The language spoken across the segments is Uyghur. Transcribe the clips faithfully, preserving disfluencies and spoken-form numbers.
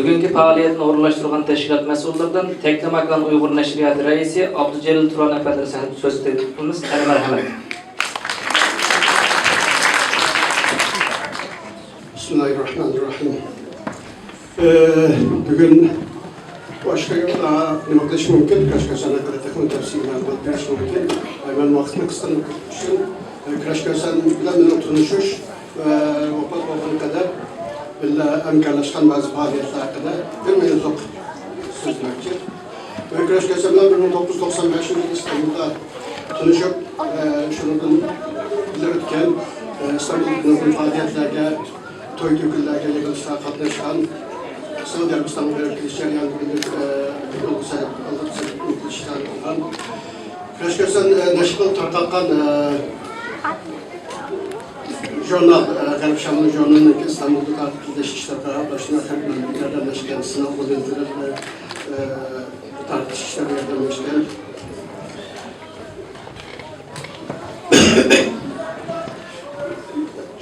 بۈگۈنكى پائالىيەتنى ئورۇنلاشتۇرغان تەشكىلات مەسئۇللىرىدىن تەكلىماكان ئۇيغۇر نەشرىياتى رەئىسى ئابدۇجېلىل تۇران ئەپەندىنى سەھنىگە سۆز تەكلىپ قىلىمىز. قېنى، مەرھەمەت. بىسمىللاھىررەھمانىررەھىم. ئى، بۈگۈن باشقا، ئا، نېمە قىلىش مۇمكىن؟ كىراشكاسان ھەققىدە تېخىمۇ تەپسىلىي مەلۇمات بېرىش مۇمكىن. ئە، مەن ۋاقىتنى قىسقىلىق ئۈچۈن، ئە، كىراشكاسان بىلەن مېنىڭ تونۇشۇش ۋە ۋاپات بولغان قەدەر بىللە ھەمكارلاشقان بەزى پائالىيەتلەر ھەققىدە بىر مىنۇتلۇق سۆزلىمەكچى. مەن كىراشكاسان بىلەن بىر مىڭ توققۇز يۈز توقسان بەشىنچى يىلى ئىستانبۇلدا تونۇشۇپ، ئە، شۇنىڭدىن بىللە ئۆتكەن، ئە، ئىستانبۇلدىكى نۇرغۇن پائالىيەتلەرگە، توي-تۆكۈنلەرگە، يىغىلىشلارغا قاتناشقان، سەئۇدى ئەرەبىستانغا بېرىپ كېلىشلەر يەنە بىللە، ئە، يولغا سەل-، ئالغا سەل-، كېلىشلەر بولغان. كىراشكاسان، ئە، نەشر قىلىپ تارقاتقان، ئە، ژۇرنال، ئە، غەرب شامال ژۇرنىلىنىڭكى ئىستانبۇلدا تارقىتىلىش ئىشلىرىغا باشتىن ئاخىر ياردەملەشكەن، سىناق ۋولونتېرلىرى، ئە، تارقىتىش ئىشلىرىغا ياردەملەشكەن.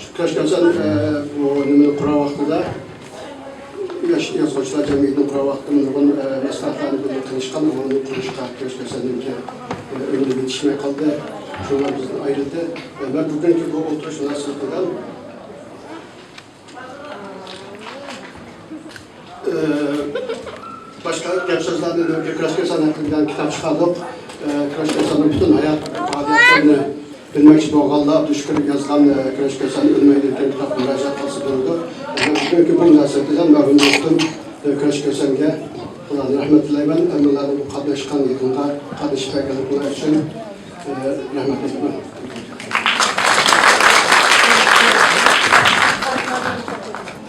شۇ كىراشكاسان، ئە، بۇ نېمىنى قۇرغان ۋاقتىدا، ياش يازغۇچىلار جەمئىيىتىنى قۇرغان ۋاقتىدا نۇرغۇن، ئە، مەسلىھەتلەرنى بىللە قىلىشقان، ئۇنى قۇرۇشقا كىراشكاساننىڭكى، ئە، ئۆمرى يېتىشمەي قالدى. شۇڭا بىزدىن ئايرىلدى. ئە، مەن بۈگۈنكى بۇ ئولتۇرۇش مۇناسىۋىتى بىلەن ئى، باشقا گەپ سۆزلەرنى، كىراشكاسان ھەققىدە كىتاب چىقاردۇق. ئى، كىراشكاساننىڭ پۈتۈن ھايات پائالىيەتلىرىنى بىلمەكچى بولغانلار، ئابدۇشۈكۈر يازغان، ئى، كىراشكاسان ئۆلمەيدۇ دېگەن كىتابقا مۇراجىئەت قىلسا بولىدۇ. ئى، بۈگۈنكى بۇ مۇناسىۋەت بىلەن مەرھۇم دوستۇم، ئى، كىراشكاسانغا قۇلىقىدىن رەھمەت تىلەيمەن. ھەممىڭلارنىڭ بۇ قاتناشقان يىغىنغا قاتنىشىپ بەرگەنلىكىڭلار ئۈچۈن، ئى، رەھمەت ئېيتىمەن.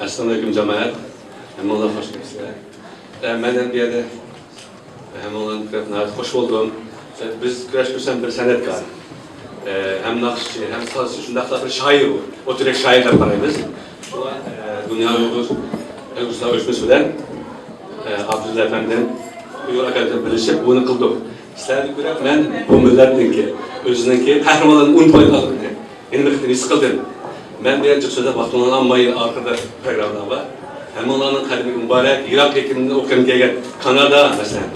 ئەسسالامۇئەلەيكۇم، جامائەت. ھەممىڭلار خوش كەپسىلەر. ئە، مەن ھەم بۇ يەردە ھەممىڭلارنى كۆرۈپ ناھايىتى خوش بولدۇم. ئە، بىز كۈرەش كۆرسەم بىر سەنئەتكار. ئە، ھەم ناخشىچى، ھەم سازچى، شۇنداقلا بىر شائىر ئۇ. ئوتتۇرا شائىر دەپ قارايمىز. شۇڭا، ئە، دۇنيا ئۇيغۇر، ئە، ئۇستاز ئۆچمىسى بىلەن، ئە، ئابدۇللا ئەپەندىم، ئۇيغۇر ئاكادېمىيە بىلىشىپ بۇنى قىلدۇق. سىلەرنى كۆرۈپ مەن بۇ مىللەتنىڭكى، ئۆزىنىڭكى قەھرىمانلىرىنى ئۇنتۇپ قالغانلىقىنى يەنە بىر قېتىم ھېس قىلدىم. مەن بۇ يەردە جىق سۆزلەپ ۋاقتىڭلارنى ئالماي، ئارقىدا پروگراممىلار بار. ھەممىڭلارنىڭ قەدىمىگە مۇبارەك، يىراق يېقىندىن ئوقۇيدىن كەلگەن كانادا، مەسىلەن،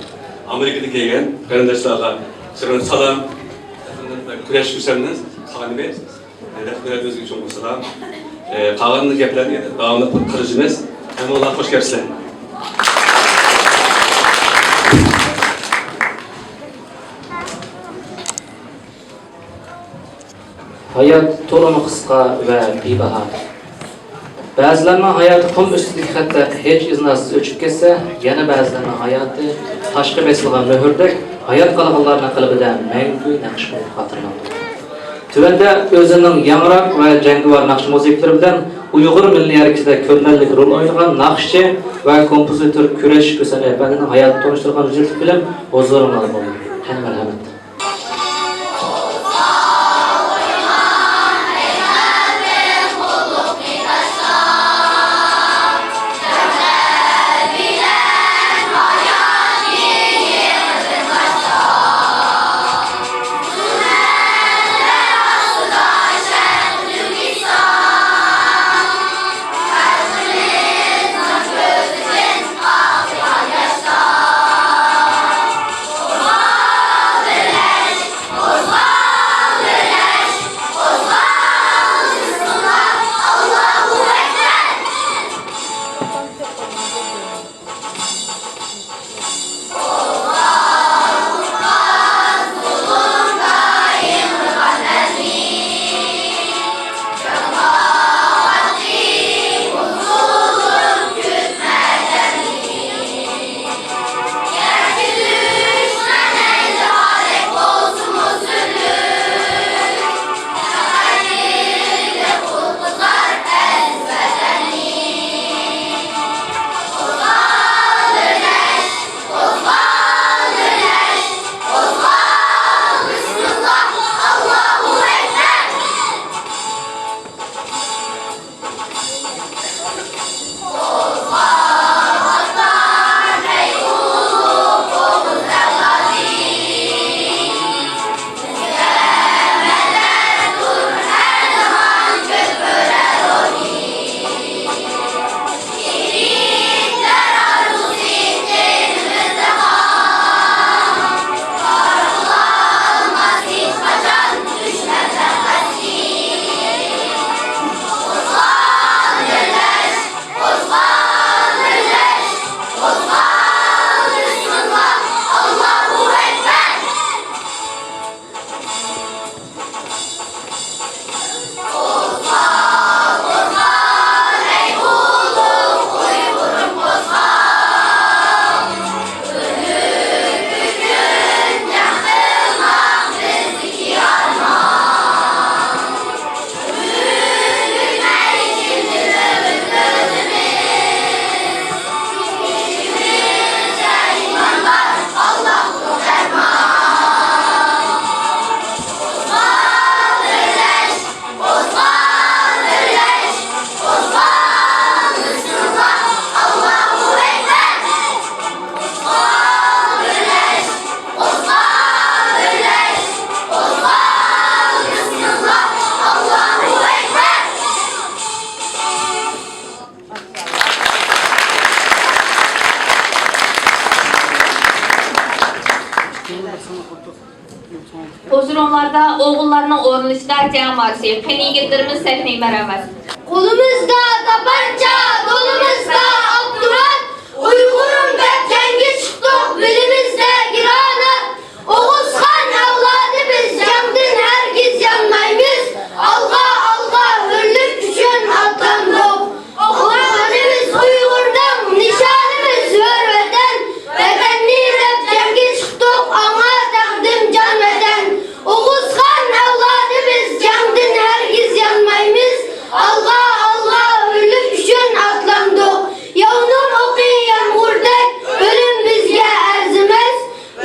ئامېرىكىدىن كەلگەن قېرىنداشلارغا سىلەرگە سالام. كۈرەش كۈسەمنىڭ خانىمى، رەھمەت، ئۆزىگە چوڭقۇر سالام. ئە، قالغان گەپلەرنى داۋاملىق قىلىشىمىز. ھەممىڭلار خوش كەپسىلەر. ھايات تولىمۇ قىسقا ۋە بىباھا. بەزىلەرنىڭ ھاياتى قۇم ئۈستىدىكى خەتتەك ھېچ ئىزناسىز ئۆچۈپ كەتسە، يەنە بەزىلەرنىڭ ھاياتى تاشقا بېسىلغان مۆھۈردەك ھايات قالغانلارنىڭ قەلبىدە مەڭگۈ نەقىش بولۇپ خاتىرىلىنىدۇ. تۆۋەندە ئۆزىنىڭ ياڭراق ۋە جەڭگىۋار ناخشا مۇزىكىلىرى بىلەن ئۇيغۇر مىللىي ھەرىكىتىدە كۆرنەكلىك رول ئوينىغان ناخشىچى ۋە كومپوزىتور كۈرەش كۈسەن ئەپەندىنىڭ ھاياتىنى تونۇشتۇرغان ھۆججەتلىك فىلىم ھۇزۇرۇڭلاردا بولدى. قېنى مەرھەمەت. ھۇزۇرۇڭلاردا ئوغۇللارنىڭ ئورۇنلىشىدا جەڭ مارشى. قېنى يىگىتلىرىمىز سەھنىگە مەرھەمەت. قولىمىزدا تاپانچا، قولىمىزدا ئاپتومات، ئۇيغۇرۇم دەپ جەڭگە چىقتۇق، بېلىمىزدە گرانات. ئوغۇزخان ئەۋلادى بىز، جەڭدىن ھەرگىز يانمايمىز، ئالغا، ئالغا، ھۆرلۈك ئۈچۈن ئاتلاندۇق. ئوغۇزخانىمىز ئۇيغۇرنىڭ، نىشانىمىز ھۆر ۋەتەن، ۋەتەننى دەپ جەڭگە چىقتۇق، ئاڭا تەقدىم جان ۋەتەن. ئوغۇزخان ئەۋلادى بىز، جەڭدىن ھەرگىز يانمايمىز، ئالغا، ئالغا، ھۆرلۈك ئۈچۈن ئاتلاندۇق. ياۋنىڭ ئوقى يامغۇردەك، ئۆلۈم بىزگە ئەرزىمەس.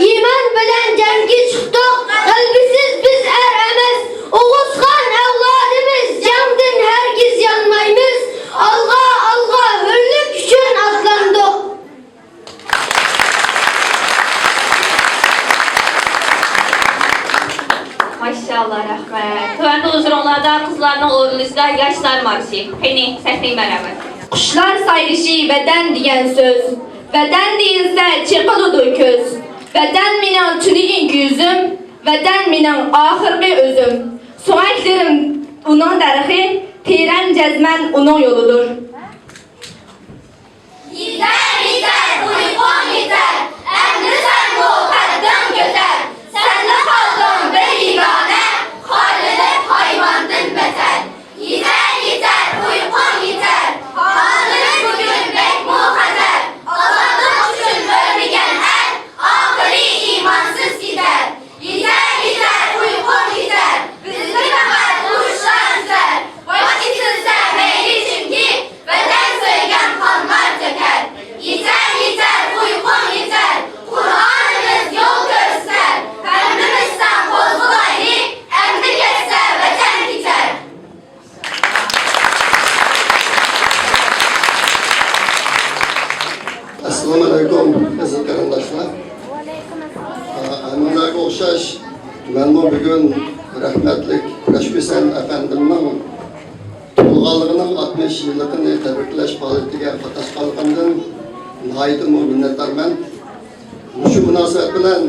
ئىمان بىلەن جەڭگە چىقتۇق، غەلىبىسىز بىز ئەر ئەمەس. ئوغۇزخان ئەۋلادى بىز، جەڭدىن ھەرگىز يانمايمىز. ئالغا، ئالغا، ھۆرلۈك ئۈچۈن ئاتلاندۇق. ماشائاللا، رەھمەت. تۆۋەندە ھۇزۇرۇڭلاردا قىزلارنىڭ ئورۇنلىشىدا ياشلار مارشى. قېنى، سەھنىگە مەرھەمەت. قۇشلار سايرىشى ۋەتەن دېگەن سۆز. ۋەتەن دېيىلسە چېقىلىدۇ كۆز. ۋەتەن مېنىڭ تۈنۈگۈنكى يۈزۈم، ۋەتەن مېنىڭ ئاخىرقى ئۆزۈم. سۆڭەكلىرىم ئۇنىڭ دەرىخى، تېرەم جەزمەن ئۇنىڭ يولىدۇر. يېتەر، يېتەر، ئۇيقۇڭ يېتەر، ئەمدى سەنمۇ قەددىڭ كۆتەر. سەنلا قالدىڭ بىر يېگانە، خارلىنىپ ھايۋاندىن بەتەر. يېتەر، يېتەر، ئۇيقۇڭ يېتەر، ھالىڭىز بۈگۈن بەكمۇ خەتەر. ئازادلىق ئۈچۈن ئۆلمىگەن ئەر، ئاخىرى ئىمانسىز كېتەر. يېتەر، يېتەر، ئۇيقۇڭ يېتەر، بىزگە پەقەت ئۇرۇشلار يېتەر. باش كېسىلسە مەيلى چۈنكى، ۋەتەن سۆيگەن قانلار تۆكەر. يېتەر، يېتەر، ئۇيقۇڭ يېتەر، قۇرئانىمىز يول كۆرسىتەر. ھەممىمىز تەڭ قوزغىلايلى، ئەمدى كەتسە ۋەتەن كېتەر. ئەسسالامۇئەلەيكۇم، ئەزىز قېرىنداشلار. ھەممىڭلارغا ئوخشاش، مەنمۇ بۈگۈن رەھمەتلىك كۈرەش كۈسەن ئەپەندىمنىڭ تۇغۇلغانلىقىنىڭ ئاتمىش يىللىقىنى تەبرىكلەش پائالىيىتىگە قاتناشقانلىقىمدىن ناھايىتىمۇ مىننەتدارمەن. مۇشۇ مۇناسىۋەت بىلەن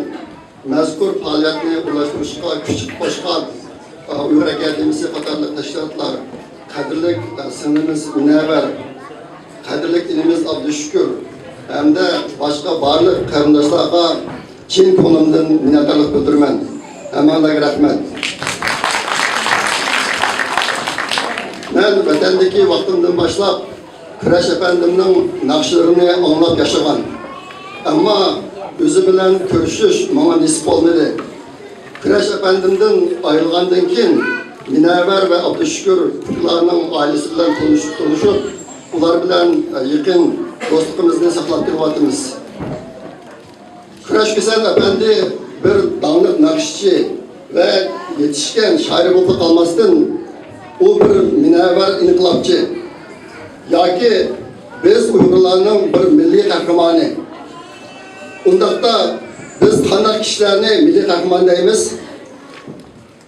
مەزكۇر پائالىيەتنى ئورۇنلاشتۇرۇشقا كۈچ قوشقان، ئۇيغۇر ئاكادېمىيىسى قاتارلىق تەشكىلاتلار، قەدىرلىك سىڭلىمىز مۇنەۋۋەر، قەدىرلىك ئىنىمىز ئابدۇشۈكۈر ھەمدە باشقا بارلىق قېرىنداشلارغا چىن كۆڭلۈمدىن مىننەتدارلىق بىلدۈرىمەن. ھەممەڭلارگە رەھمەت. مەن ۋەتەندىكى ۋاقتىمدىن باشلاپ كۈرەش ئەپەندىمنىڭ ناخشىلىرىنى ئاڭلاپ ياشىغان. ئەمما ئۆزى بىلەن كۆرۈشۈش ماڭا نېسىپ بولمىدى. كۈرەش ئەپەندىمدىن ئايرىلغاندىن كېيىن، مۇنەۋۋەر ۋە ئابدۇشۈكۈر ئۇكىلارنىڭ ئائىلىسى بىلەن تونۇشۇپ، تونۇشۇپ، ئۇلار بىلەن يېقىن دوستلۇقىمىزنى ساقلاپ كېلىۋاتىمىز. كۈرەش كۈسەن ئەپەندى بىر داڭلىق ناخشىچى ۋە يېتىشكەن شائىر بولۇپلا قالماستىن، ئۇ بىر مۇنەۋۋەر ئىنقىلابچى ياكى بىز ئۇيغۇرلارنىڭ بىر مىللىي قەھرىمانى. ئۇنداقتا بىز قانداق كىشىلەرنى مىللىي قەھرىمان دەيمىز؟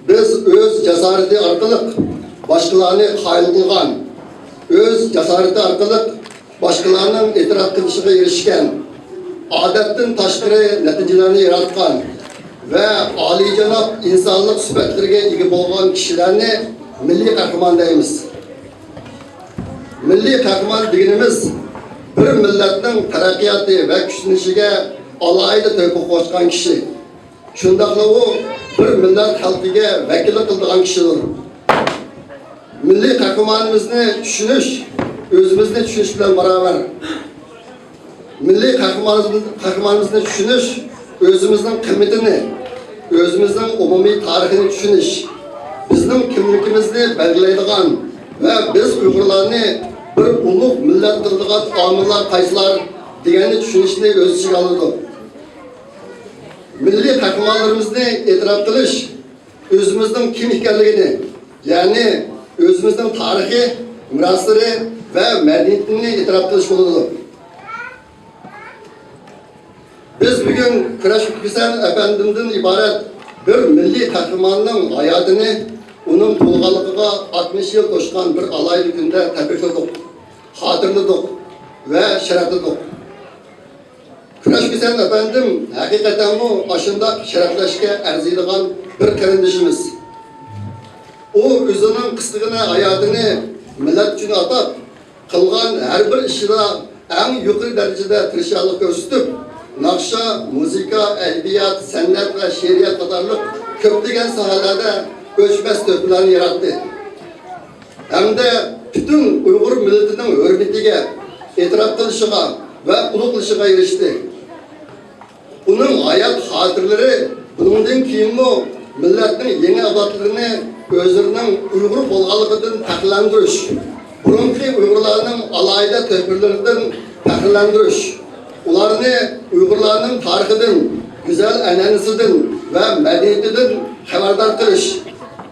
بىز ئۆز جاسارىتى ئارقىلىق باشقىلارنى قايىل قىلغان، ئۆز جاسارىتى ئارقىلىق باشقىلارنىڭ ئېتىراپ قىلىشىغا ئېرىشكەن، ئادەتتىن تاشقىرى نەتىجىلەرنى ياراتقان ۋە ئالىيجاناب ئىنسانلىق سۈپەتلىرىگە ئىگە بولغان كىشىلەرنى مىللىي قەھرىمان دەيمىز. مىللىي قەھرىمان دېگىنىمىز بىر مىللەتنىڭ تەرەققىياتى ۋە كۈچلىنىشىگە ئالاھىدە تۆھپە قوشقان كىشى. شۇنداقلا ئۇ بىر مىللەت خەلقىگە ۋەكىللىك قىلىدىغان كىشىدۇر. مىللىي قەھرىمانىمىزنى چۈشىنىش ئۆزىمىزنى چۈشىنىش بىلەن باراۋەر. مىللىي قەھرىمانىمىز-، قەھرىمانىمىزنى چۈشىنىش ئۆزىمىزنىڭ قىممىتىنى، ئۆزىمىزنىڭ ئومۇمىي تارىخىنى چۈشىنىش، بىزنىڭ كىملىكىمىزنى بەلگىلەيدىغان ۋە بىز ئۇيغۇرلارنى بىر ئۇلۇغ مىللەت قىلىدىغان ئامىللار قايسىلار دېگەننى چۈشىنىشنى ئۆز ئىچىگە ئالىدۇ. مىللىي قەھرىمانلىرىمىزنى ئېتىراپ قىلىش ئۆزىمىزنىڭ كىم ئىكەنلىكىنى، يەنى ئۆزىمىزنىڭ تارىخىي مىراسلىرى ۋە مەدەنىيىتىنى ئېتىراپ قىلىش بولىدۇ. بىز بۈگۈن كۈرەش كۈسەن ئەپەندىمدىن ئىبارەت بىر مىللىي قەھرىماننىڭ ھاياتىنى ئۇنىڭ تۇغۇلغانلىقىغا ئاتمىش يىل توشقان بىر ئالاھىدە كۈندە تەبرىكلىدۇق، خاتىرىلىدۇق ۋە شەرەپلىدۇق. كۈرەش كۈسەن ئەپەندىم ھەقىقەتەنمۇ ئاشۇنداق شەرەپلەشكە ئەرزىيدىغان بىر قېرىندىشىمىز. ئۇ ئۆزىنىڭ قىسقىغىنە ھاياتىنى مىللەت ئۈچۈن ئاتاپ، قىلغان ھەر بىر ئىشىدا ئەڭ يۇقىرى دەرىجىدە تىرىشچانلىق كۆرسىتىپ، ناخشا، مۇزىكا، ئەدەبىيات، سەنئەت ۋە شېئىرىيەت قاتارلىق كۆپلىگەن ساھەلەردە ئۆچمەس تۆھپىلەرنى ياراتتى ھەمدە پۈتۈن ئۇيغۇر مىللىتىنىڭ ھۆرمىتىگە، ئېتىراپ قىلىشىغا ۋە ئۇلۇغلىشىغا ئېرىشتى. ئۇنىڭ ھايات خاتىرىلىرى بۇنىڭدىن كېيىنمۇ مىللەتنىڭ يېڭى ئەۋلادلىرىنى ئۆزلىرىنىڭ ئۇيغۇر بولغانلىقىدىن پەخىرلەندۈرۈش، بۇرۇنقى ئۇيغۇرلارنىڭ ئالاھىدە تۆھپىلىرىدىن پەخىرلەندۈرۈش، ئۇلارنى ئۇيغۇرلارنىڭ تارىخىدىن، گۈزەل ئەنئەنىسىدىن ۋە مەدەنىيىتىدىن خەۋەردار قىلىش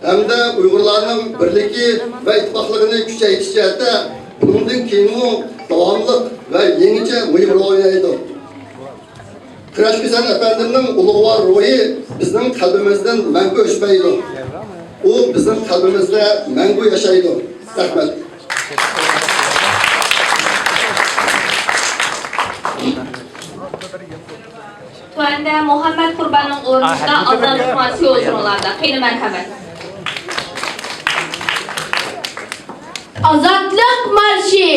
ھەمدە ئۇيغۇرلارنىڭ بىرلىكى ۋە ئىتتىپاقلىقىنى كۈچەيتىش جەھەتتە بۇنىڭدىن كېيىنمۇ داۋاملىق ۋە يېڭىچە مۇھىم رول ئوينايدۇ. كۈرەش كۈسەن ئەپەندىمنىڭ ئۇلۇغۋار روھى بىزنىڭ قەلبىمىزدىن مەڭگۈ ئۆچمەيدۇ. ئۇ بىزنىڭ قەلبىمىزدە مەڭگۈ ياشايدۇ. رەھمەت. تۆۋەندە مۇھەممەت قۇرباننىڭ ئورنىدا ئازادلىق مارشى ھۇزۇرۇڭلاردا. قېنى، مەرھەمەت. ئازادلىق مارشى.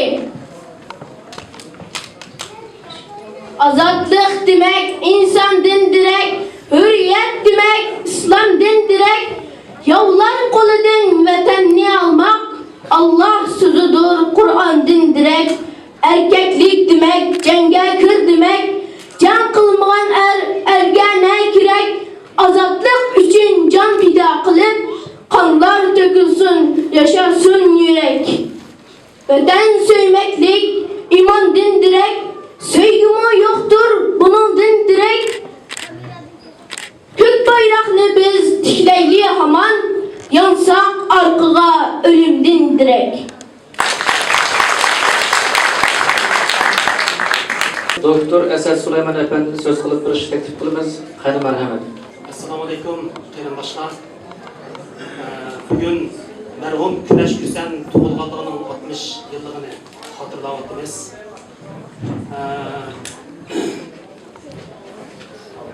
ئازادلىق دېمەك، ئىنساندىن دېرەك، ھۆرىيەت دېمەك، ئىسلامدىن دېرەك. ياۋلار قولىدىن ۋەتەننى ئالماق، ئاللا سۆزىدۇر، قۇرئاندىن دېرەك. ئەركەكلىك دېمەك، جەڭگە كىر دېمەك. جەڭ قىلمىغان ئەر، ئەرگە نە كېرەك؟ ئازادلىق ئۈچۈن جان پىدا قىلىپ، قانلار تۆكۈلسۇن، ياشاسۇن يۈرەك. ۋەتەن سۆيمەكلىك ئىماندىن دېرەك، سۆيگۈمۇ يوقتۇر بۇنىڭدىن دېرەك. كۆك بايراقنى بىز تىكلەيلى ھامان، يانساق ئارقىغا ئۆلۈمدىن دېرەك. دوكتور ئەسەت سۇلايمان ئەپەندىنى سۆز قىلىپ بېرىشنى تەكلىپ قىلىمىز. قېنى، مەرھەمەت. ئەسسالامۇئەلەيكۇم، قېرىنداشلار. ئە، بۈگۈن مەرھۇم كۈرەش كۈسەن تۇغۇلغانلىقىنىڭ ئاتمىش يىللىقىنى خاتىرىلەۋاتىمىز. ئە،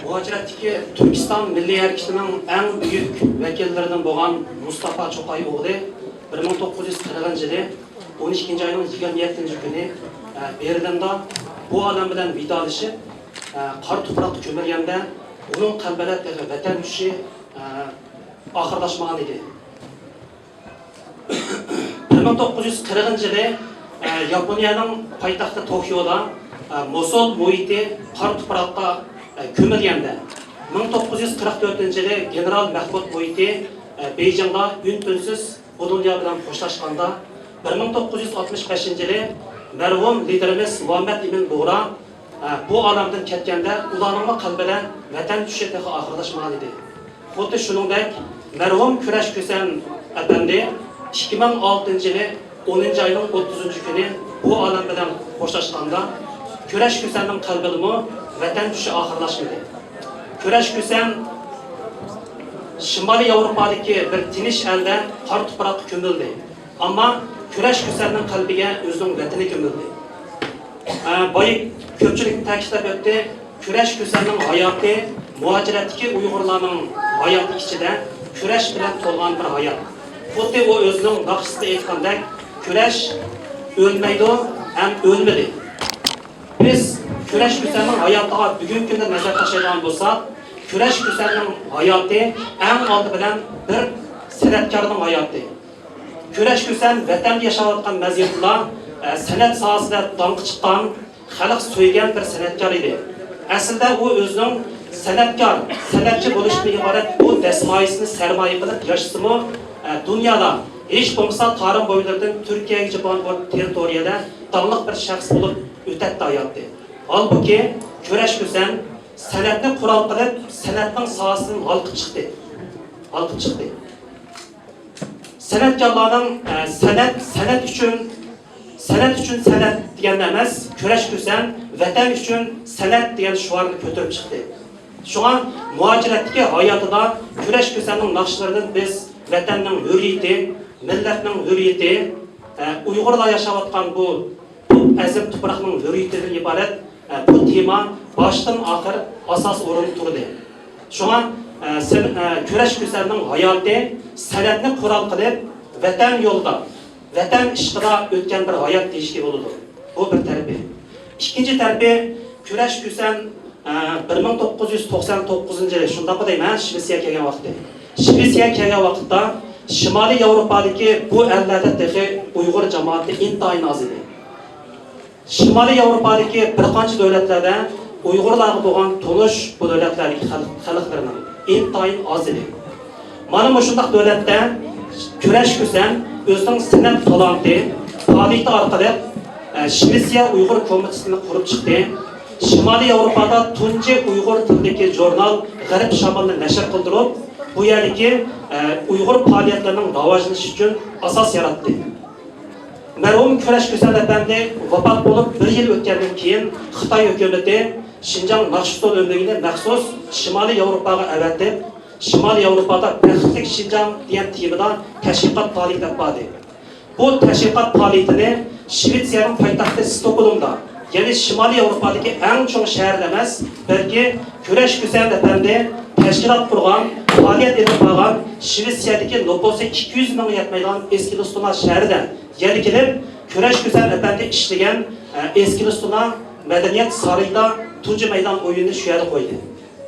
مۇھاجىرەتتىكى تۈركىستان مىللىي ھەرىكىتىنىڭ ئەڭ بۈيۈك ۋەكىللىرىدىن بولغان مۇستافا چوقاي ئوغلى بىر مىڭ توققۇز يۈز قىرىقىنچى يىلى ئون ئىككىنچى ئاينىڭ يىگىرمە يەتتىنچى كۈنى، ئە، بېرلىندا بۇ ئالەم بىلەن ۋىدالىشىپ، ئە، قارا تۇپراققا كۆمۈلگەندە، ئۇنىڭ قەلبىدە تېخى ۋەتەن چۈشى، ئە، ئاخىرلاشمىغان ئىدى. بىر مىڭ توققۇز يۈز قىرىقىنچى يىلى، ئە، ياپونىيەنىڭ پايتەختى توكيودا، ئە، موسۇل مۇھىتى قارا تۇپراققا، ئە، كۆمۈلگەندە، مىڭ توققۇز يۈز قىرىق تۆتىنچى يىلى گېنېرال مەخمۇت مۇھىتى، ئە، بېيجىڭدا ئۈن-تىنسىز بۇ دۇنيا بىلەن خوشلاشقاندا، بىر مىڭ توققۇز يۈز ئاتمىش بەشىنچى يىلى مەرھۇم لىدىرىمىز مۇھەممەد ئىمىن بۇغرا، ئە، بۇ ئالەمدىن كەتكەندە، ئۇلارنىڭمۇ قەلبىدە ۋەتەن چۈشى تېخى ئاخىرلاشمىغان ئىدى. خۇددى شۇنىڭدەك، مەرھۇم كۈرەش كۈسەن ئەپەندى ئىككى مىڭ ئالتىنچى يىلى ئونىنچى ئاينىڭ ئوتتۇزىنچى كۈنى بۇ ئالەم بىلەن خوشلاشقاندا، كۈرەش كۈسەننىڭ قەلبىدىمۇ ۋەتەن چۈشى ئاخىرلاشمىدى. كۈرەش كۈسەن شىمالىي ياۋروپادىكى بىر تىنچ ئەلدە قارا تۇپراققا كۆمۈلدى. ئەمما كۈرەش كۈسەننىڭ قەلبىگە ئۆزىنىڭ ۋەتىنى كۆمۈلدى. ئە، بايا كۆپچىلىكمۇ تەكىتلەپ ئۆتتى، كۈرەش كۈسەننىڭ ھاياتى مۇھاجىرەتتىكى ئۇيغۇرلارنىڭ ھاياتى ئىچىدە كۈرەش بىلەن تولغان بىر ھايات. خۇددى ئۇ ئۆزىنىڭ ناخشىسىدا ئېيتقاندەك، كۈرەش ئۆلمەيدۇ ھەم ئۆلمىدى. بىز كۈرەش كۈسەننىڭ ھاياتىغا بۈگۈنكى كۈندە نەزەر تاشلايدىغان بولساق، كۈرەش كۈسەننىڭ ھاياتى ئەڭ ئالدى بىلەن بىر سەنئەتكارنىڭ ھاياتى. كۈرەش كۈسەن ۋەتەندە ياشاۋاتقان مەزگىلدىلا، ئە، سەنئەت ساھەسىدە داڭقى چىققان، خەلق سۆيگەن بىر سەنئەتكار ئىدى. ئەسلىدە ئۇ ئۆزىنىڭ سەنئەتكار، سەنئەتچى بولۇشتىن ئىبارەت بۇ دەسمايىسىنى سەرمايە قىلىپ ياشىسىمۇ، ئە، دۇنيادا ھېچ بولمىسا تارىم بويلىرىدىن تۈركىيەگىچە بولغان بۇ تېررىتورىيەدە داڭلىق بىر شەخس بولۇپ ئۆتەتتى ھاياتى. ھالبۇكى، كۈرەش كۈسەن سەنئەتنى قورال قىلىپ، سەنئەتنىڭ ساھەسىدىن ھالقىپ چىقتى. ھالقىپ چىقتى. سەنئەتكارلارنىڭ، ئە، سەنئەت، سەنئەت ئۈچۈن، سەنئەت ئۈچۈن سەنئەت دېگەندە ئەمەس، كۈرەش كۈسەن ۋەتەن ئۈچۈن سەنئەت دېگەن شوئارنى كۆتۈرۈپ چىقتى. شۇڭا مۇھاجىرەتتىكى ھاياتىدا كۈرەش كۈسەننىڭ ناخشىلىرىدىن بىز ۋەتەننىڭ ھۆرىيىتى، مىللەتنىڭ ھۆرىيىتى، ئە، ئۇيغۇرلار ياشاۋاتقان بۇ، بۇ ئەزىم تۇپراقنىڭ ھۆرىيىتىدىن ئىبارەت، ئە، بۇ تېما باشتىن ئاخىر ئاساس ئورۇندا تۇردى. شۇڭا، ئە، سەن-، ئە، كۈرەش كۈسەننىڭ ھاياتى سەنئەتنى قورال قىلىپ، ۋەتەن يولىدا، ۋەتەن ئىشقىدا ئۆتكەن بىر ھايات دېيىشكە بولىدۇ. بۇ بىر تەرىپى. ئىككىنچى تەرىپى، كۈرەش كۈسەن، ئە، بىر مىڭ توققۇز يۈز توقسان توققۇزىنچى يىلى، شۇنداقمۇ دەيمەن، شىۋېتسىيەگە كەلگەن ۋاقتى. شىۋېتسىيەگە كەلگەن ۋاقىتتا شىمالىي ياۋروپادىكى بۇ ئەللەردە تېخى ئۇيغۇر جامائىتى ئىنتايىن ئاز ئىدى. شىمالىي ياۋروپادىكى بىر قانچە دۆلەتلەردە ئۇيغۇرلارغا بولغان تونۇش، بۇ دۆلەتلەردىكى خەلق، خەلقلىرىنىڭ ئىنتايىن ئاز ئىدى. مانا مۇشۇنداق دۆلەتتە كۈرەش كۈسەن ئۆزىنىڭ سەنئەت تالانتى، پائالىيىتى ئارقىلىق، ئە، شىۋېتسىيە ئۇيغۇر كومىتېتىنى قۇرۇپ چىقتى. شىمالىي ياۋروپادا تۇنجى ئۇيغۇر تىلىدىكى ژۇرنال غەرب شامالنى نەشر قىلدۇرۇپ، بۇ يەردىكى، ئە، ئۇيغۇر پائالىيەتلىرىنىڭ راۋاجلىنىشى ئۈچۈن ئاساس ياراتتى. مەرھۇم كۈرەش كۈسەن ئەپەندى ۋاپات بولۇپ بىر يىل ئۆتكەندىن كېيىن، خىتاي ھۆكۈمىتى شىنجاڭ ناخشا ئۇسسۇل ئۆمىكىنى مەخسۇس شىمالىي ياۋروپاغا ئەۋەتىپ، شىمالىي ياۋروپادا بەختلىك شىنجاڭ دېگەن تېمىدا تەشۋىقات پائالىيىتى ئېلىپ باردى. بۇ تەشۋىقات پائالىيىتىنى شىۋېتسىيەنىڭ پايتەختى ستوكھولمدا، يەنى شىمالىي ياۋروپادىكى ئەڭ چوڭ شەھەردە ئەمەس، بەلكى كۈرەش كۈسەن ئەپەندى تەشكىلات قۇرغان، پائالىيەت ئېلىپ بارغان، شىۋېتسىيەدىكى نوپۇسى ئىككى يۈز مىڭغا يەتمەيدىغان ئېسكىلىستونا شەھىرىدە يەنە كېلىپ، كۈرەش كۈسەن ئەپەندى ئىشلىگەن، ئە، ئېسكىلىستونا مەدەنىيەت سارىيىدا تۇنجى مەيدان ئويۇنىنى شۇ يەردە قويدى.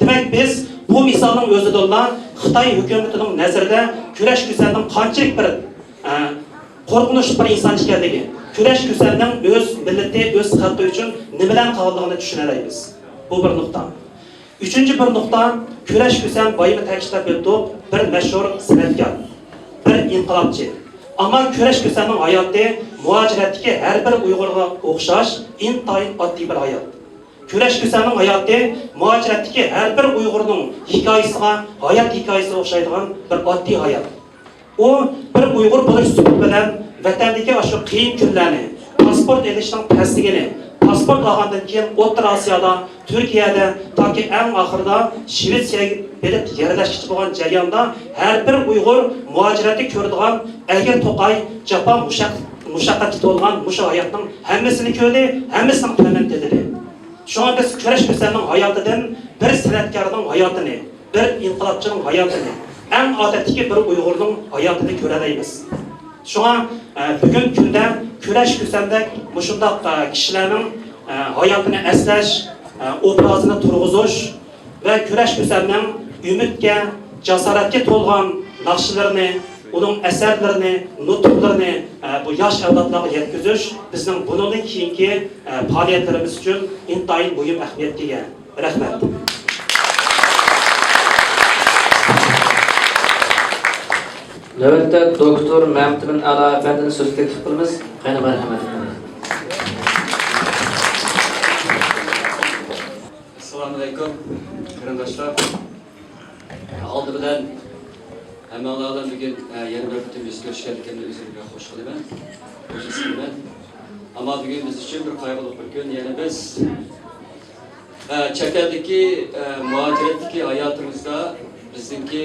دېمەك، بىز بۇ مىسالنىڭ ئۆزىدىنلا خىتاي ھۆكۈمىتىنىڭ نەزىرىدە كۈرەش كۈسەننىڭ قانچىلىك بىر، ئە، قورقۇنچلۇق بىر ئىنسان ئىكەنلىكى، كۈرەش كۈسەننىڭ ئۆز مىللىتى، ئۆز خەلقى ئۈچۈن نېمىلەرنى قىلغانلىقىنى چۈشىنەلەيمىز. بۇ بىر نۇقتا. ئۈچىنچى بىر نۇقتا، كۈرەش كۈسەن بايىمۇ تەكىتلەپ ئۆتتۇق، بىر مەشھۇر سەنئەتكار، بىر ئىنقىلابچى. ئەمما كۈرەش كۈسەننىڭ ھاياتى مۇھاجىرەتتىكى ھەر بىر ئۇيغۇرغا ئوخشاش ئىنتايىن ئاددىي بىر ھايات. كۈرەش كۈسەننىڭ ھاياتى مۇھاجىرەتتىكى ھەر بىر ئۇيغۇرنىڭ ھېكايىسىغا، ھايات ھېكايىسىغا ئوخشايدىغان بىر ئاددىي ھايات. ئۇ بىر ئۇيغۇر بولۇش سۈپىتى بىلەن ۋەتەندىكى ئاشۇ قىيىن كۈنلەرنى، پاسپورت ئېلىشنىڭ تەسلىكىنى، پاسپورت ئالغاندىن كېيىن ئوتتۇرا ئاسىيادا، تۈركىيەدە، تاكى ئەڭ ئاخىرىدا شىۋېتسىيەگە بېرىپ يەرلەشكۈچى بولغان جەرياندا، ھەر بىر ئۇيغۇر مۇھاجىرەتتە كۆرىدىغان ئەگرى توقاي، جاپا، مۇشەق-، مۇشەققەتكە تولغان مۇشۇ ھاياتنىڭ ھەممىسىنى كۆردى، ھەممىسىنىڭ تەمىنى تېتىدى. شۇڭا بىز كۈرەش كۈسەننىڭ ھاياتىدىن بىر سەنئەتكارنىڭ ھاياتىنى، بىر ئىنقىلابچىنىڭ ھاياتىنى، ئەڭ ئادەتتىكى بىر ئۇيغۇرنىڭ ھاياتىنى كۆرەلەيمىز. شۇڭا، ئە، بۈگۈنكى كۈندە كۈرەش كۈسەندەك مۇشۇنداق، ئە، كىشىلەرنىڭ، ئە، ھاياتىنى ئەسلەش، ئە، ئوبرازىنى تۇرغۇزۇش ۋە كۈرەش كۈسەننىڭ ئۈمىدكە، جاسارەتكە تولغان ناخشىلىرىنى، ئۇنىڭ ئەسەرلىرىنى، نۇتۇقلىرىنى، ئە، بۇ ياش ئەۋلادلارغا يەتكۈزۈش بىزنىڭ بۇنىڭدىن كېيىنكى، ئە، پائالىيەتلىرىمىز ئۈچۈن ئىنتايىن مۇھىم ئەھمىيەتكە ئىگە. رەھمەت. نۆۋەتتە دوكتور مەمتىمىن ئەلا ئەپەندىنى سۆزگە تەكلىپ قىلىمىز. قېنى، مەرھەمەت. ئەسسالامۇئەلەيكۇم، قېرىنداشلار. ئالدى بىلەن ھەممىڭلار بىلەن بۈگۈن، ئە، يەنە بىر قېتىم يۈز كۆرۈشكەنلىكىمدىن ئۆزۈمگە خوش قىلىمەن، خوش ھېس قىلىمەن. ئەمما بۈگۈن بىز ئۈچۈن بىر قايغۇلۇق بىر كۈن. يەنە بىز، ئە، چەت ئەلدىكى، ئە، مۇھاجىرەتتىكى ھاياتىمىزدا، بىزنىڭكى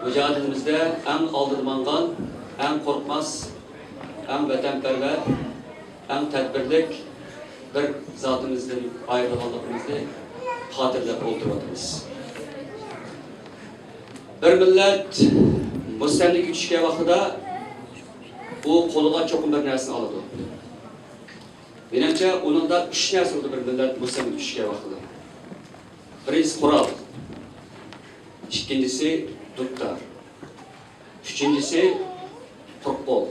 مۇجادىلىمىزدە ئەڭ ئالدىدا ماڭغان، ئەڭ قورقماس، ئەڭ ۋەتەنپەرۋەر، ئەڭ تەدبىرلىك بىر زاتىمىزدىن ئايرىلغانلىقىمىزنى خاتىرىلەپ ئولتۇرۇۋاتىمىز. بىر مىللەت مۇستەملىكىگە چۈشكەن ۋاقتىدا ئۇ قولىغا چوقۇم بىر نەرسىنى ئالىدۇ. مېنىڭچە، ئۇنىڭدا ئۈچ نەرسە بولىدۇ بىر مىللەت مۇستەملىكىگە چۈشكەن ۋاقتىدا. بىرىنچىسى قورال، ئىككىنچىسى دۇتار، ئۈچىنچىسى، قۇرۇق قول.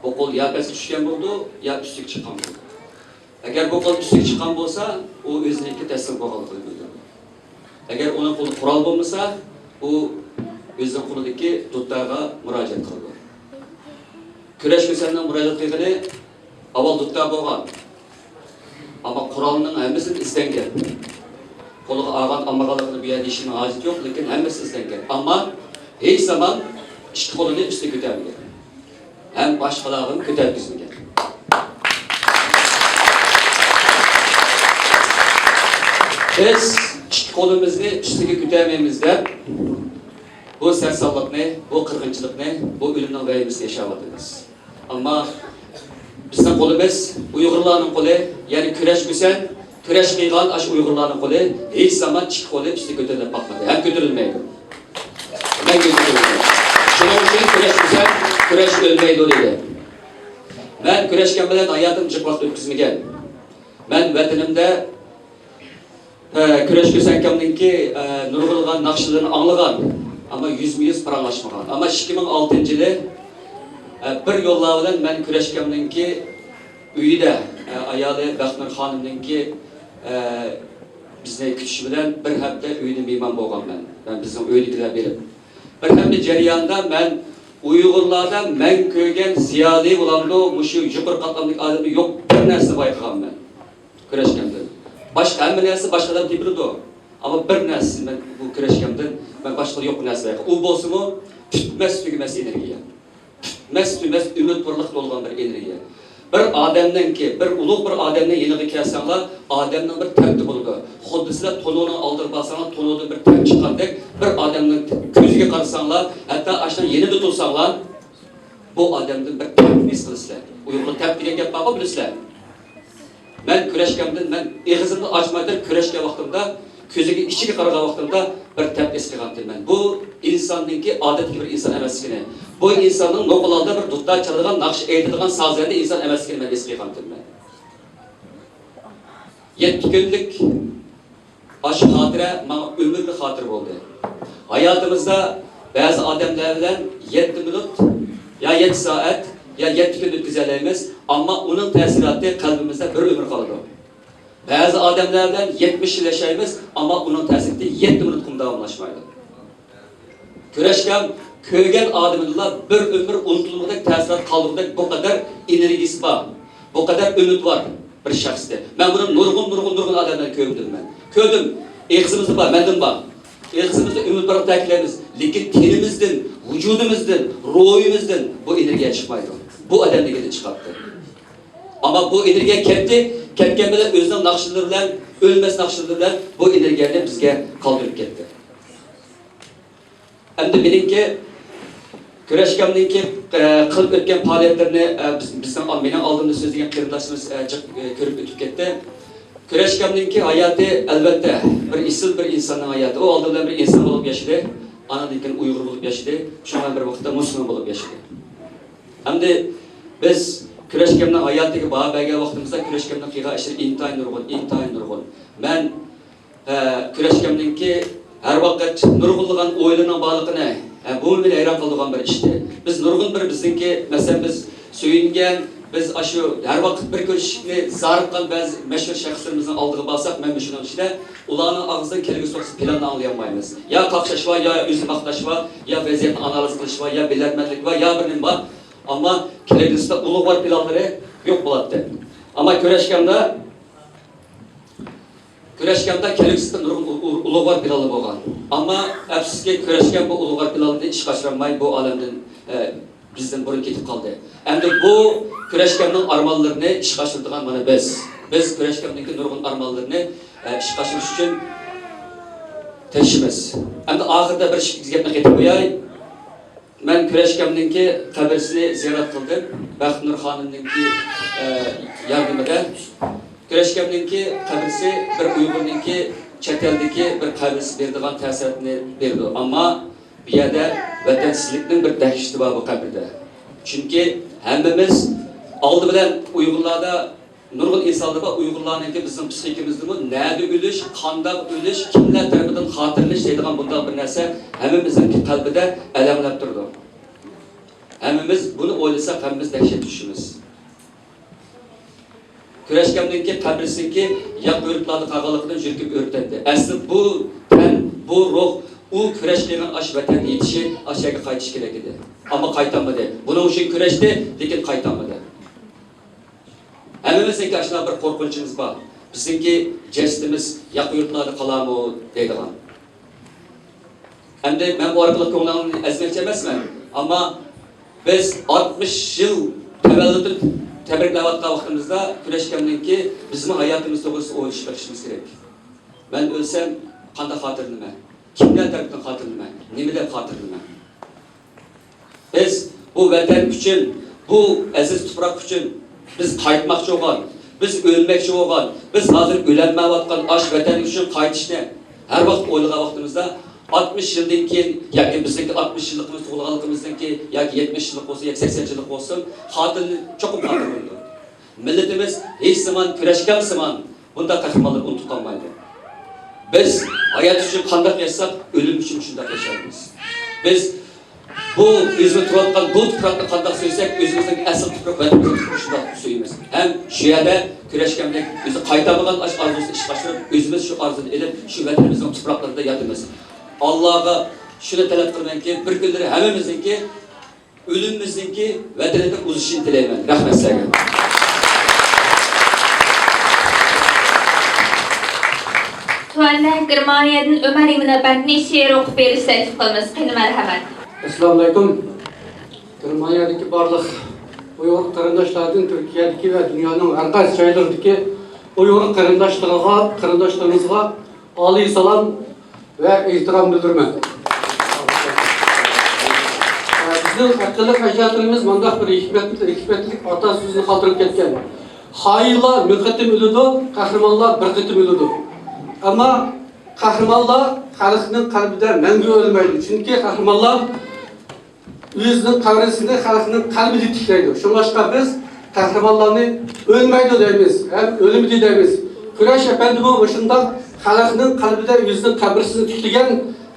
بۇ قول يا پەسكە چۈشكەن بولىدۇ، يا ئۈستىگە چىققان بولىدۇ. ئەگەر بۇ قول ئۈستىگە چىققان بولسا، ئۇ ئۆزىنىڭكى تەسلىم بولغانلىقىنى بىلدۈرىدۇ. ئەگەر ئۇنىڭ قولىدا قورال بولمىسا، ئۇ ئۆزىنىڭ قولىدىكى دۇتارغا مۇراجىئەت قىلىدۇ. كۈرەش كۈسەننىڭ مۇراجىئەت قىلغىنى ئاۋۋال دۇتار بولغان. ئەمما قورالنىڭ ھەممىسىدىن ئىزدەنگەن. قولىغا ئالغان، ئالمىغانلىقىنى بۇ يەردە دېيىشنىڭ ھاجىتى يوق، لېكىن ھەممىسى ئىزدەنگەن. ئەمما ھېچ زامان ئىككى قولىنى ئۈستىگە كۆتەرمىگەن. ھەم باشقىلارغىمۇ كۆتەرگۈزمىگەن. بىز ئىككى قولىمىزنى ئۈستىگە كۆتەرمەيمىز دەپ، بۇ سەرسانلىقنى، بۇ قىرغىنچىلىقنى، بۇ ئۆلۈمنىڭ ۋەھىمىسىنى ياشاۋاتىمىز. ئەمما بىزنىڭ قولىمىز، ئۇيغۇرلارنىڭ قولى، يەنى كۈرەش كۈسەن، كۈرەش قىلغان ئاشۇ ئۇيغۇرلارنىڭ قولى ھېچ زامان ئىككى قولى ئۈستىگە كۆتۈرۈلۈپ باقمىدى ھەم كۆتۈرۈلمەيدۇ. مەڭگۈ كۆتۈرۈلمەيدۇ. شۇنىڭ ئۈچۈن كۈرەش دېسەم، كۈرەش ئۆلمەيدۇ دېدى. مەن كۈرەشكەن بىلەن ھاياتىمدا جىق ۋاقىت ئۆتكۈزمىگەن. مەن ۋەتىنىمدە ئە، كۈرەش كۆسەنكەمنىڭكى، ئە، نۇرغۇنلىغان ناخشىلىرىنى ئاڭلىغان، ئەمما يۈزمۇ يۈز پاراڭلاشمىغان. ئەمما ئىككى مىڭ ئالتىنچى يىلى، ئە، بىر يوللار بىلەن مەن كۈرەشكەمنىڭكى ئۆيىدە، ئە، ئايالى بەختنۇر خانىمنىڭكى، ئە، بىزنى كۈتۈشى بىلەن بىر ھەپتە ئۆيىدە مېھمان بولغانمەن. مەن بىزنىڭ ئۆيدىكىلەر بېرىپ. بىر ھەپتە جەريانىدا مەن ئۇيغۇرلاردا مەن كۆرگەن زىيالىي بولامدۇ، مۇشۇ يۇقىرى قاتلامدىكى ئادەمدە يوق بىر نەرسىنى بايقىغانمەن. كۈرەشكەمدىن. باشقا ھەممە نەرسە باشقا ئادەم تېپىلىدۇ. ئەمما بىر نەرسە مەن بۇ كۈرەشكەمدىن مەن باشقىدا يوق نەرسە بايقىغان. ئۇ بولسىمۇ پۈتمەس تۈگىمەس ئېنېرگىيە. پۈتمەس تۈگىمەس ئۈمىدۋارلىق تولغان بىر ئېنېرگىيە. بىر ئادەمنىڭكى، بىر ئۇلۇغ بىر ئادەمنىڭ يېنىغا كەلسەڭلار، ئادەمنىڭ بىر تەپتى بولىدۇ. خۇددى سىلەر تونۇرنىڭ ئالدىغا بارساڭلار، تونۇردىن بىر تەپ چىققاندەك، بىر ئادەمنىڭ كۆزىگە قارىساڭلار، ھەتتا ئاشۇنىڭ يېنىدا تۇرساڭلار، بۇ ئادەمدىن بىر تەپ ھېس قىلىسىلەر. ئۇيغۇردا تەپ دېگەن گەپ بارغۇ، بىلىسىلەر. مەن كۈرەشكەمدىن، مەن ئېغىزىمنى ئاچمايتىن كۈرەشكەن ۋاقتىمدا، كۆزىگە، ئىچىگە قارىغان ۋاقتىمدا بىر تەپ ھېس قىلغانتىمەن. بۇ ئىنساننىڭكى ئادەتتىكى بىر ئىنسان ئەمەسلىكىنى، بۇ ئىنساننىڭ نوقۇل ھالدا بىر دۇتار چالىدىغان، ناخشا ئېيتىدىغان سازەندە ئىنسان ئەمەسلىكىنى مەن ھېس قىلغانتىمەن. يەتتە كۈنلۈك ئاشۇ خاتىرە ماڭا ئۆمۈرلۈك خاتىرە بولدى. ھاياتىمىزدا بەزى ئادەملەر بىلەن يەتتە مىنۇت، يا يەتتە سائەت، يا يەتتە كۈن ئۆتكۈزەلەيمىز، ئەمما ئۇنىڭ تەسىراتى قەلبىمىزدە بىر ئۆمۈر قالىدۇ. بەزى ئادەملەر بىلەن يەتمىش يىل ياشايمىز، ئەمما ئۇنىڭ تەسىراتى يەتتە مىنۇتقىمۇ داۋاملاشمايدۇ. كۈرەشكەم كۆرگەن ئادىمىدىلا بىر ئۆمۈر ئۇنتۇلمىغۇدەك تەسىرات قالدۇرغۇدەك بۇ قەدەر ئېنېرگىيىسى بار، بۇ قەدەر ئۈمىدۋار بىر شەخستى. مەن بۇنى نۇرغۇن، نۇرغۇن، نۇرغۇن ئادەملەردىن كۆردۈم مەن. كۆردۈم. ئېغىزىمىزدا بار، مەندىن بار. ئېغىزىمىزدا ئۈمىدۋارلىق تەكىتلەيمىز، لېكىن تېنىمىزدىن، ۋۇجۇدىمىزدىن، روھىمىزدىن بۇ ئېنېرگىيە چىقمايدۇ. بۇ ئادەم دېگەندە چىقاتتى. ئەمما بۇ ئېنېرگىيە كەتتى، كەتكەن بىلەن ئۆزىنىڭ ناخشىلىرى بىلەن، ئۆلمەس ناخشىلىرى بىلەن بۇ ئېنېرگىيەنى بىزگە قالدۇرۇپ كەتتى. ئەمدى مېنىڭكى، كۈرەشكەمنىڭكى، ئە، قىلىپ ئۆتكەن پائالىيەتلىرىنى، ئە، بىز، بىزنىڭ، مېنىڭ ئالدىمدا سۆزلىگەن قېرىنداشلىرىمىز، ئە، جىق، ئە، كۆرۈپ ئۆتۈپ كەتتى. كۈرەشكەمنىڭكى ھاياتى، ئەلۋەتتە، بىر ئېسىل بىر ئىنساننىڭ ھاياتى. ئۇ ئالدى بىلەن بىر ئىنسان بولۇپ ياشىدى، ئاندىن كېيىن ئۇيغۇر بولۇپ ياشىدى، شۇڭا بىر ۋاقىتتا مۇسۇلمان بولۇپ ياشىدى. ئەمدى بىز كۈرەشكەمنىڭ ھاياتىغا باھا بەرگەن ۋاقتىمىزدا كۈرەشكەمنىڭ قىلغان ئىشلىرى ئىنتايىن نۇرغۇن، ئىنتايىن نۇرغۇن. مەن ھە، كۈرەشكەمنىڭكى ھەر ۋاقىت نۇرغۇنلىغان ئويلىرىنىڭ بارلىقىنى، ھە، بۇمۇ مېنى ھەيران قالدۇرغان بىر ئىشتى. بىز نۇرغۇن بىر بىزنىڭكى، مەسىلەن، بىز سۆيۈنگەن، بىز ئاشۇ ھەر ۋاقىت بىر كۆرۈشۈشنى زارىققان بەزى مەشھۇر شەخسلىرىمىزنىڭ ئالدىغا بارساق، مەن مۇشۇنىڭ ئىچىدە ئۇلارنىڭ ئاغزىدىن كەلگۈسى توغرىسىدا پىلاننى ئاڭلىيالمايمىز. يا قاقشاش بار، يا ئۆزىنى ماختاش بار، يا ۋەزىيەتنى ئانالىز قىلىش بار، يا بىلەرمەنلىك بار، يا بىر نېمە بار. ئەمما كەلگۈسىدە ئۇلۇغۋار پىلانلىرى يوق بولاتتى. ئەمما كۈرەشكەمدە كۈرەشكەمدە كەلگۈسىدە نۇرغۇن ئۇ-، ئۇ-، ئۇلۇغۋار پىلانلار بولغان. ئەمما ئەپسۇسكى، كۈرەشكەم بۇ ئۇلۇغۋار پىلاننى ئىشقا ئاشۇرالماي، بۇ ئالەمدىن، ئە، بىزدىن بۇرۇن كېتىپ قالدى. ئەمدى بۇ كۈرەشكەمنىڭ ئارمانلىرىنى ئىشقا ئاشۇرىدىغان مانا بىز. بىز كۈرەشكەمنىڭكى نۇرغۇن ئارمانلىرىنى، ئە، ئىشقا ئاشۇرۇش ئۈچۈن تىرىشىمىز. ئەمدى ئاخىرىدا بىر ئىككى گەپنى قېتىپ قوياي. مەن كۈرەشكەمنىڭكى قەبرىسىنى زىيارەت قىلدىم، بەختىنۇر خانىمنىڭكى، ئە، ياردىمىدە. كۈرەشكەمنىڭكى قەبرىسى بىر ئۇيغۇرنىڭكى چەت ئەلدىكى بىر قەبرىسى بېرىدىغان تەسىراتنى بېرىدۇ. ئەمما بۇ يەردە ۋەتەنسىزلىكنىڭ بىر دەھشىتى بار بۇ قەبرىدە. چۈنكى ھەممىمىز ئالدى بىلەن ئۇيغۇرلاردا نۇرغۇن ئىنسانلار بار، ئۇيغۇرلارنىڭكى، بىزنىڭ پسىخىكىمىزدىمۇ نەدە ئۆلۈش، قانداق ئۆلۈش، كىملەر تەرىپىدىن خاتىرىلىنىش دەيدىغان بۇنداق بىر نەرسە ھەممىمىزنىڭكى قەلبىدە ئەلەڭلەپ تۇرىدۇ. ھەممىمىز بۇنى ئويلىساق، ھەممىمىز دەھشەتكە چۈشىمىز. كۈرەشكەمنىڭكى قەبرىسىنىڭكى ياق يۇرتلاردا قالغانلىقىدىن يۈرىكىم ئۆرتەندى. ئەسلى بۇ تەن، بۇ روھ، ئۇ كۈرەش قىلغان ئاشۇ ۋەتەنگە يېتىشى، ئاشۇ يەرگە قايتىشى كېرەك ئىدى. ئەمما قايتالمىدى. بۇنىڭ ئۈچۈن كۈرەشتى، لېكىن قايتالمىدى. ھەممىمىزنىڭكى ئاشۇنداق بىر قورقۇنچىمىز بار. بىزنىڭكى جەسىتىمىز ياقا يۇرتلاردا قالارمۇ دەيدىغان. ئەمدى مەن بۇ ئارقىلىق كۆڭلۈڭلارنى ئەزمەكچى ئەمەسمەن. ئەمما بىز ئاتمىش يىل تەۋەللۇتىنى تەبرىكلەۋاتقان ۋاقتىمىزدا كۈرەشكەمنىڭكى بىزمۇ ھاياتىمىز توغرىسىدا ئويلىشىپ بېقىشىمىز كېرەك. مەن ئۆلسەم قانداق خاتىرىلىنىمەن؟ كىملەر تەرىپىدىن خاتىرىلىنىمەن؟ نېمە دەپ خاتىرىلىنىمەن؟ بىز بۇ ۋەتەن ئۈچۈن، بۇ ئەزىز تۇپراق ئۈچۈن بىز قايتماقچى بولغان، بىز ئۆلمەكچى بولغان، بىز ھازىر ئۆلەلمەيۋاتقان ئاشۇ ۋەتەن ئۈچۈن قايتىشنى ھەر ۋاقىت ئويلىغان ۋاقتىمىزدا، ئاتمىش يىلدىن كېيىن ياكى بىزنىڭكى ئاتمىش يىللىقىمىز، تۇغۇلغانلىقىمىزدىن كېيىن ياكى يەتمىش يىللىق بولسۇن ياكى سەكسەن يىللىق بولسۇن، خاتىرىنى چوقۇم خاتىرىلەيدۇ. مىللىتىمىز ھېچ زامان كۈرەشكەن سىمان بۇنداق قەھرىمانلىرىنى ئۇنتۇپ قالمايدۇ. بىز ھايات ئۈچۈن قانداق ياشىساق، ئۆلۈم ئۈچۈن شۇنداق ياشايمىز. بىز بۇ ئۆزىمىز تۇرۇۋاتقان بۇ تۇپراقنى قانداق سۆيسەك، ئۆزىمىزنىڭ ئەسلى تۇپراق، ۋەتىنىمىزنى شۇنداق سۆيىمىز. ھەم شۇ يەردە كۈرەشكەندەك، ئۆزى قايتالمىغان ئاش-، ئارزۇسىنى ئىشقا ئاشۇرۇپ، ئۆزىمىز شۇ ئارزۇنى ئېلىپ، شۇ ۋەتىنىمىزنىڭ تۇپراقلىرىدا ياتىمىز. ئاللاغا شۇنى تەلەپ قىلىمەنكى، بىر كۈنلىرى ھەممىمىزنىڭكى ئۆلۈمىمىزنىڭكى ۋەتىنىدىن ئۇزىشىنى تىلەيمەن. رەھمەت سىلەرگە. تۆۋەندە گېرمانىيەدىن ئۆمەر ئىمىن ئەپەندىنى شېئىر ئوقۇپ بېرىشنى تەكلىپ قىلىمىز. قېنى، مەرھەمەت. ئەسسالامۇئەلەيكۇم. گېرمانىيەدىكى بارلىق ئۇيغۇر قېرىنداشلاردىن، تۈركىيەدىكى ۋە دۇنيانىڭ ھەر قايسى جايلىرىدىكى ئۇيغۇر قېرىنداشلىرىغا، قېرىنداشلىرىمىزغا ئالىي سالام ۋە ئېھتىرام بىلدۈرىمەن. بىزنىڭ ئەقىللىق ئەجدادلىرىمىز مۇنداق بىر ھېكمەتلىك، ھېكمەتلىك ئاتا سۆزىنى قالدۇرۇپ كەتكەن: «خائىنلار مىڭ قېتىم ئۆلىدۇ، قەھرىمانلار بىر قېتىم ئۆلىدۇ.» ئەمما قەھرىمانلار خەلقنىڭ قەلبىدە مەڭگۈ ئۆلمەيدۇ. چۈنكى قەھرىمانلار ئۆزىنىڭ قەبرىسىنى خەلقنىڭ قەلبىدە تىكلەيدۇ. شۇڭلاشقا بىز قەھرىمانلارنى ئۆلمەيدۇ دەيمىز ھەم ئۆلمىدى دەيمىز. كۈرەش ئەپەندىمۇ مۇشۇنداق خەلقنىڭ قەلبىدە ئۆزىنىڭ قەبرىسىنى تىكلىگەن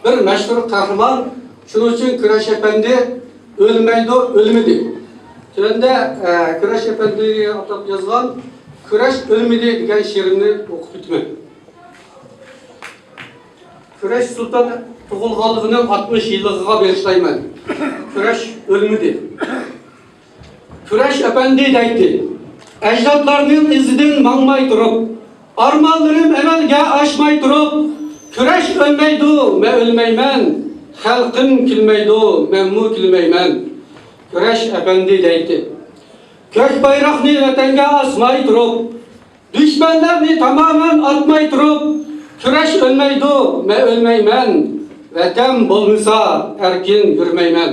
بىر مەشھۇر قەھرىمان. شۇنىڭ ئۈچۈن كۈرەش ئەپەندى ئۆلمەيدۇ، ئۆلمىدى. تۆۋەندە، ئە، كۈرەش ئەپەندىگە ئاتاپ يازغان «كۈرەش ئۆلمىدى» دېگەن شېئىرىمنى ئوقۇپ ئۆتىمەن. كۈرەش سۇلتان تۇغۇلغانلىقىنىڭ ئاتمىش يىللىقىغا بېغىشلايمەن. كۈرەش ئۆلمىدى. كۈرەش ئەپەندى دەيتتى: «ئەجدادلارنىڭ ئىزىدىن ماڭماي تۇرۇپ، ئارمانلىرىم ئەمەلگە ئاشماي تۇرۇپ، كۈرەش ئۆلمەيدۇ، مەن ئۆلمەيمەن، خەلقىم كۈلمەيدۇ، مەنمۇ كۈلمەيمەن. كۈرەش ئەپەندى دەيتتى: كۆك بايراقنى ۋەتەنگە ئاسماي تۇرۇپ، دۈشمەنلەرنى تامامەن ئاتماي تۇرۇپ، كۈرەش ئۆلمەيدۇ، مەن ئۆلمەيمەن، ۋەتەن بولمىسا، ئەركىن يۈرمەيمەن.»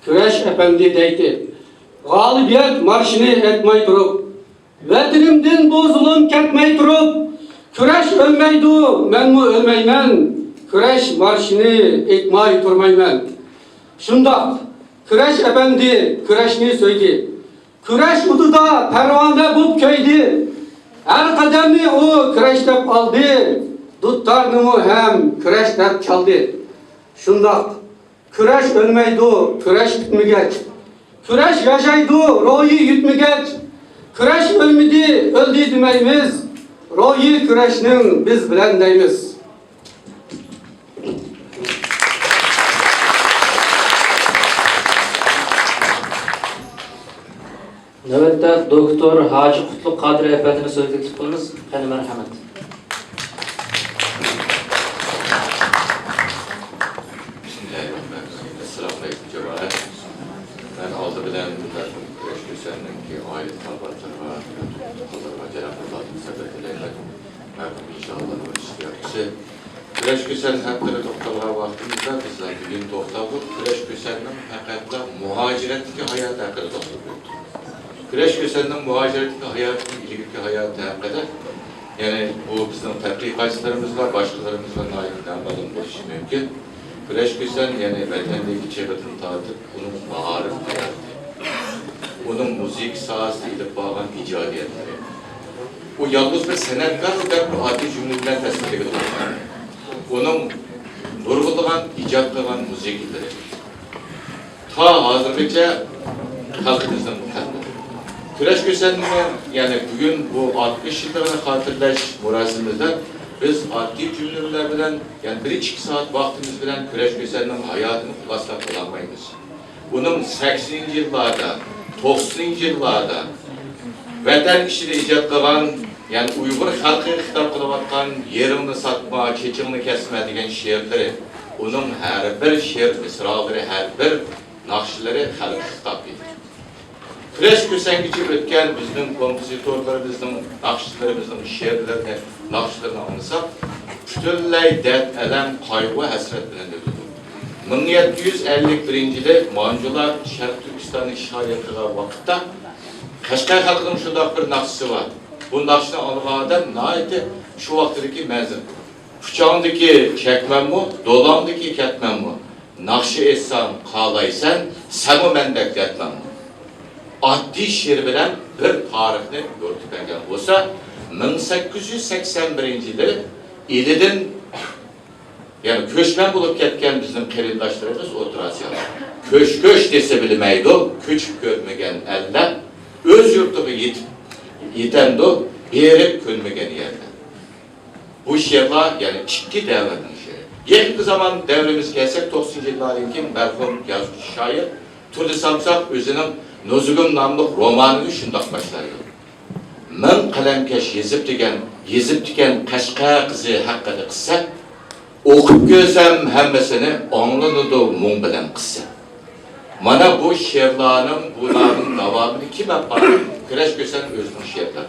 كۈرەش ئەپەندى دەيتتى: غالىبىيەت مارشىنى ئېيتماي تۇرۇپ، ۋەتىنىمدىن بۇ زۇلۇم كەتمەي تۇرۇپ، كۈرەش ئۆلمەيدۇ، مەنمۇ ئۆلمەيمەن، كۈرەش مارشىنى ئېيتماي تۇرمايمەن. شۇنداق، كۈرەش ئەپەندى كۈرەشنى سۆيدى. كۈرەش ئوتىدا پەرۋانە بولۇپ كۆيدى. ھەر قەدەمنى ئۇ كۈرەش دەپ ئالدى. دۇتارنىمۇ ھەم كۈرەش دەپ چالدى. شۇنداق، كۈرەش ئۆلمەيدۇ، كۈرەش پۈتمىگەچ. كۈرەش ياشايدۇ، روھى يىتمىگەچ. كۈرەش ئۆلمىدى، ئۆلدى دېمەيمىز. روھى كۈرەشنىڭ بىز بىلەن دەيمىز. نۆۋەتتە دوكتور ھاجى قۇتلۇق قادىر ئەپەندىنى سۆزگە تەكلىپ قىلىمىز. قېنى، مەرھەمەت. بىسمىللاھىررەھمانىررەھىم. ئەسسالامۇئەلەيكۇم، جامائەت. مەن ئالدى بىلەن مەرھۇم كۈرەش كۈسەننىڭكى ئائىلە تاۋابىئاتلىرىغا، تۇغقانلىرىغا جانابىڭلاردىن سەبرى تىلەيمەن. مەرھۇم ئىنشائاللا ئۇنىڭ ئىشلىرى ياخشى. كۈرەش كۈسەن ھەققىدە توختالغان ۋاقتىمىزدا بىز بۈگۈن توختالدۇق. كۈرەش كۈسەننىڭ پەقەتلا مۇھاجىرەتتىكى ھاياتى ھەققىدە توختىلىپ ئۆتتۇق. كۈرەش كۈسەننىڭ مۇھاجىرەتتىكى ھاياتىنىڭ ئىلگىرىكى ھاياتى ھەققىدە، يەنى بۇ بىزنىڭ تەتقىقاتچىلىرىمىزغا، باشقىلىرىمىزغا ناھايىتى نامەلۇم بولۇشى مۇمكىن. كۈرەش كۈسەن، يەنى ۋەتەندىكى چېغىدىن تارتىپ ئۇنىڭ مائارىپ ھاياتى، ئۇنىڭ مۇزىكا ساھەسىدە ئېلىپ بارغان ئىجادىيەتلىرى، ئۇ يالغۇز بىر سەنئەتكار دەپ بىر ئاددىي جۈملە بىلەن تەسۋىرلىگىلى بولمايدۇ. ئۇنىڭ نۇرغۇنلىغان ئىجاد قىلغان مۇزىكىلىرى، تا ھازىرغىچە خەلقىمىزنىڭ قەلبىدە. كۈرەش كۈسەننىڭ، يەنى بۈگۈن بۇ ئاتمىش يىللىقىنى خاتىرىلەش مۇراسىمىدا بىز ئاددىي جۈملىلەر بىلەن، يەنى بىر ئىككى سائەت ۋاقتىمىز بىلەن كۈرەش كۈسەننىڭ ھاياتىنى خۇلاسىلاپ بولالمايمىز. ئۇنىڭ سەكسىنىنچى يىللاردا، توقسىنىنچى يىللاردا ۋەتەن ئىچىدە ئىجاد قىلغان، يەنى ئۇيغۇر خەلقىگە خىتاب قىلىۋاتقان «يېرىڭنى ساتما، چېچىڭنى كەسمە» دېگەن شېئىرلىرى، ئۇنىڭ ھەر بىر شېئىر مىسرالىرى، ھەر بىر ناخشىلىرى خەلققە خىتاب ئىدى. كۈرەش كۈسەنگىچە ئۆتكەن بىزنىڭ كومپوزىتورلىرىمىزنىڭ ناخشىلىرىمىزنىڭ شېئىرلىرىنى، ناخشىلىرىنى ئاڭلىساق، پۈتۈنلەي دەرد، ئەلەم، قايغۇ، ھەسرەت بىلەن ئۆتىدۇ. مىڭ يەتتە يۈز ئەللىك بىرىنچى يىلى مانجۇلار شەرقىي تۈركىستاننى ئىشغال قىلغان ۋاقىتتا، قەشقەر خەلقىنىڭ شۇنداق بىر ناخشىسى بار. بۇ ناخشىنى ئاڭلىغان ئادەم ناھايىتى شۇ ۋاقىتتىكى مەزىن. ئۇچاڭدىكى چەكمەنمۇ، دولانغدىكى كەتمەنمۇ، ناخشا ئېيتساڭ قالايسەن، سەنمۇ مەندەك دەتمەنمۇ. ئاددىي شېئىر بىلەن بىر تارىخنى يورۇتۇپ بەرگەن بولسا، مىڭ سەككىز يۈز سەكسەن بىرىنچى يىلى ئىلىدىن، يەنى كۆچمەن بولۇپ كەتكەن بىزنىڭ قېرىنداشلىرىمىز ئوتتۇرا ئاسىيادا. كۆچ، كۆچ دېسە بىلمەيدۇ، كۆچۈپ كۆرمىگەن ئەللەر، ئۆز يۇرتىغا يېتىپ، يېتەمدۇ، بېرىپ كۆرمىگەن يەرلەر. بۇ شېئىرلار، يەنى ئىككى دەۋرنىڭ شېئىرى. يېقىنقى زامان دەۋرىمىزگە كەلسەك، توقسىنىنچى يىللاردىن كېيىن مەرھۇم يازغۇچى شائىر تۇردى سامساق ئۆزىنىڭ نۇزۇگۇم ناملىق رومانىنى شۇنداق باشلايدۇ. مىڭ قەلەمكەش يېزىپ دېگەن، يېزىپتىكەن قەشقەر قىزى ھەققىدە قىسسە، ئوقۇپ كۆرسەم ھەممىسىنى ئاڭلىنىدۇ مۇڭ بىلەن قىسسە. مانا بۇ شېئىرلارنىڭ، بۇلارنىڭ داۋامىنى كىم ئەپ باردى؟ كۈرەش كۆسەن ئۆزىنىڭ شېئىرلىرىدا.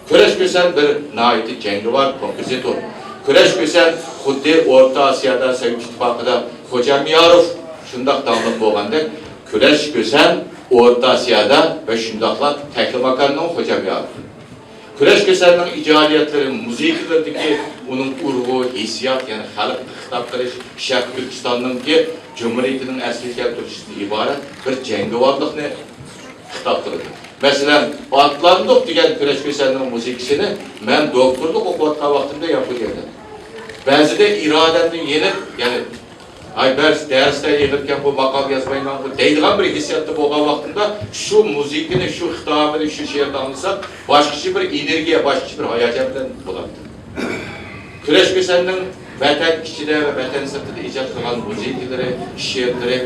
كۈرەش كۆسەن بىر ناھايىتى جەڭگىۋار كومپوزىتور. كۈرەش كۆسەن خۇددى ئورتا ئاسىيادا، سوۋېت ئىتتىپاقىدا خوجامياروف شۇنداق داڭلىق بولغاندەك، كۈرەش كۆسەن ئورتا ئاسىيادا ۋە شۇنداقلا تەكلىماكاننىڭ خوجامياروف. كۈرەش كۆسەننىڭ ئىجادىيەتلىرى، مۇزىكىلىرىدىكى ئۇنىڭ ئۇرغۇئى، ھېسسىيات، يەنى خەلققە خىتاب قىلىش، شەرقىي تۈركىستاننىڭكى جۇمھۇرىيىتىنىڭ ئەسلىگە كەلتۈرۈشىدىن ئىبارەت بىر جەڭگىۋارلىقنى خىتاب قىلىدۇ. مەسىلەن، ئاتلاندۇق دېگەن كۈرەش كۆسەننىڭ مۇزىكىسىنى مەن دوكتورلۇق ئوقۇۋاتقان ۋاقتىمدا ياپونىيەدە، بەزىدە ئىرادەمدىن يېنىپ، يەنى، ھاي، بەرس، دەرستە يىغىلىپكەن، بۇ ماقالە يازمايمەن بۇ دەيدىغان بىر ھېسسىياتتا بولغان ۋاقتىمدا، شۇ مۇزىكىنى، شۇ خىتابىنى، شۇ شېئىرنى ئاڭلىسام، باشقىچە بىر ئېنېرگىيە، باشقىچە بىر ھاياجان بىلەن بولاتتىم. كۈرەش كۆسەننىڭ ۋەتەن ئىچىدە ۋە ۋەتەن سىرتىدا ئىجاد قىلغان مۇزىكىلىرى، شېئىرلىرى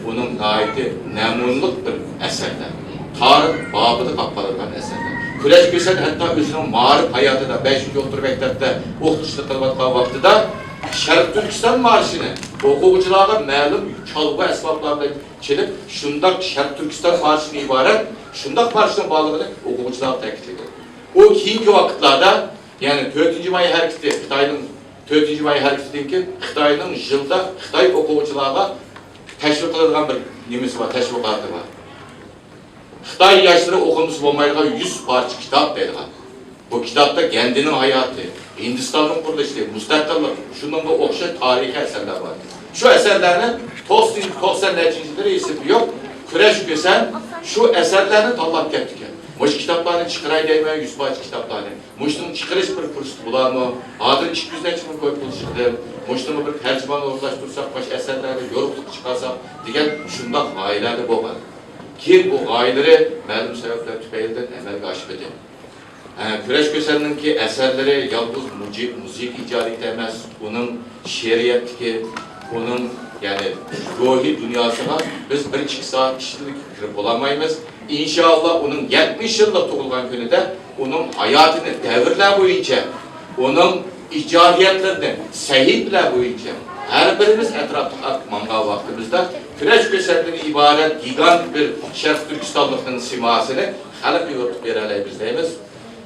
ئۇنىڭ ناھايىتى نەمۇنىلىق بىر ئەسەرلەر. تارىخ بابىدا قاپقالىدىغان ئەسەرلەر. كۈرەش كۆسەن ھەتتا ئۆزىنىڭ مائارىپ ھاياتىدا، بەشىنچى ئوتتۇرا مەكتەپتە ئوقۇتقۇچىلىق قىلىۋاتقان ۋاقتىدا شەرقىي تۈركىستان مارشىنى ئوقۇغۇچىلارغا مەلۇم چالغۇ ئەسۋابلار بىلەن چېلىپ، شۇنداق شەرقىي تۈركىستان مارشىدىن ئىبارەت شۇنداق مارشنىڭ بارلىقىنى ئوقۇغۇچىلارغا تەكىتلىگەن. ئۇ كېيىنكى ۋاقىتلاردا، يەنى تۆتىنچى ماي ھەرىكىتى، خىتاينىڭ تۆتىنچى ماي ھەرىكىتىدىن كېيىن خىتاينىڭ يىلدا خىتاي ئوقۇغۇچىلارغا تەشۋىق قىلىدىغان بىر نېمىسى بار، تەشۋىقاتى بار. خىتاي ياشلىرى ئوقۇمىسا بولمايدىغان يۈز پارچە كىتاب دەيدىغان. بۇ كىتابتا گەندىنىڭ ھاياتى، ھىندىستاننىڭ قۇرۇلۇشى، مۇستەقىللىق، شۇنىڭغا ئوخشاش تارىخىي ئەسەرلەر بار. شۇ ئەسەرلەرنى توقسان، توقسان نەچچىنچى يىللىرى ئېسىمدە يوق، كۈرەش كۆسەن شۇ ئەسەرلەرنى تاللاپ كەپتىكەن. مۇشۇ كىتابلارنى چىقىراي دەيمەن، يۈز پارچە كىتابلارنى. مۇشۇنىڭ چىقىرىش بىر پۇرسىتى بولارمۇ؟ ھازىر ئىككى يۈز نەچچە مىڭ كوپىيە پۇل چىقتى. مۇشۇنىڭغا بىر تەرجىمانلىق ئورۇنلاشتۇرساق، مۇشۇ ئەسەرلەرنى يورۇقلۇققا چىقارساق دېگەن شۇنداق غايىلەردە بولغان. كېيىن بۇ غايىلىرى مەلۇم سەۋەبلەر تۈپەيلىدىن ئەمەلگە ئاشمىدى. ھە، كۈرەش كۆسەننىڭكى ئەسەرلىرى يالغۇز مۇزىك، مۇزىكا ئىجادىيىتى ئەمەس، ئۇنىڭ شېئىرىيەتتىكى، ئۇنىڭ، يەنى، روھىي دۇنياسىغا بىز بىر ئىككى سائەت ئىچىدىلا كىرىپ بولالمايمىز. ئىنشائاللا، ئۇنىڭ يەتمىش يىللىق تۇغۇلغان كۈنىدە ئۇنىڭ ھاياتىنى دەۋرلەر بويىچە، ئۇنىڭ ئىجادىيەتلىرىنى سەھىپىلەر بويىچە ھەر بىرىمىز ئەتراپلىق ئاپ ماڭغان ۋاقتىمىزدا، كۈرەش كۆسەندىن ئىبارەت گىگانت بىر شەرقىي تۈركىستانلىقنىڭ سىماسىنى خەلققە يورۇتۇپ بېرەلەيمىز دەيمىز،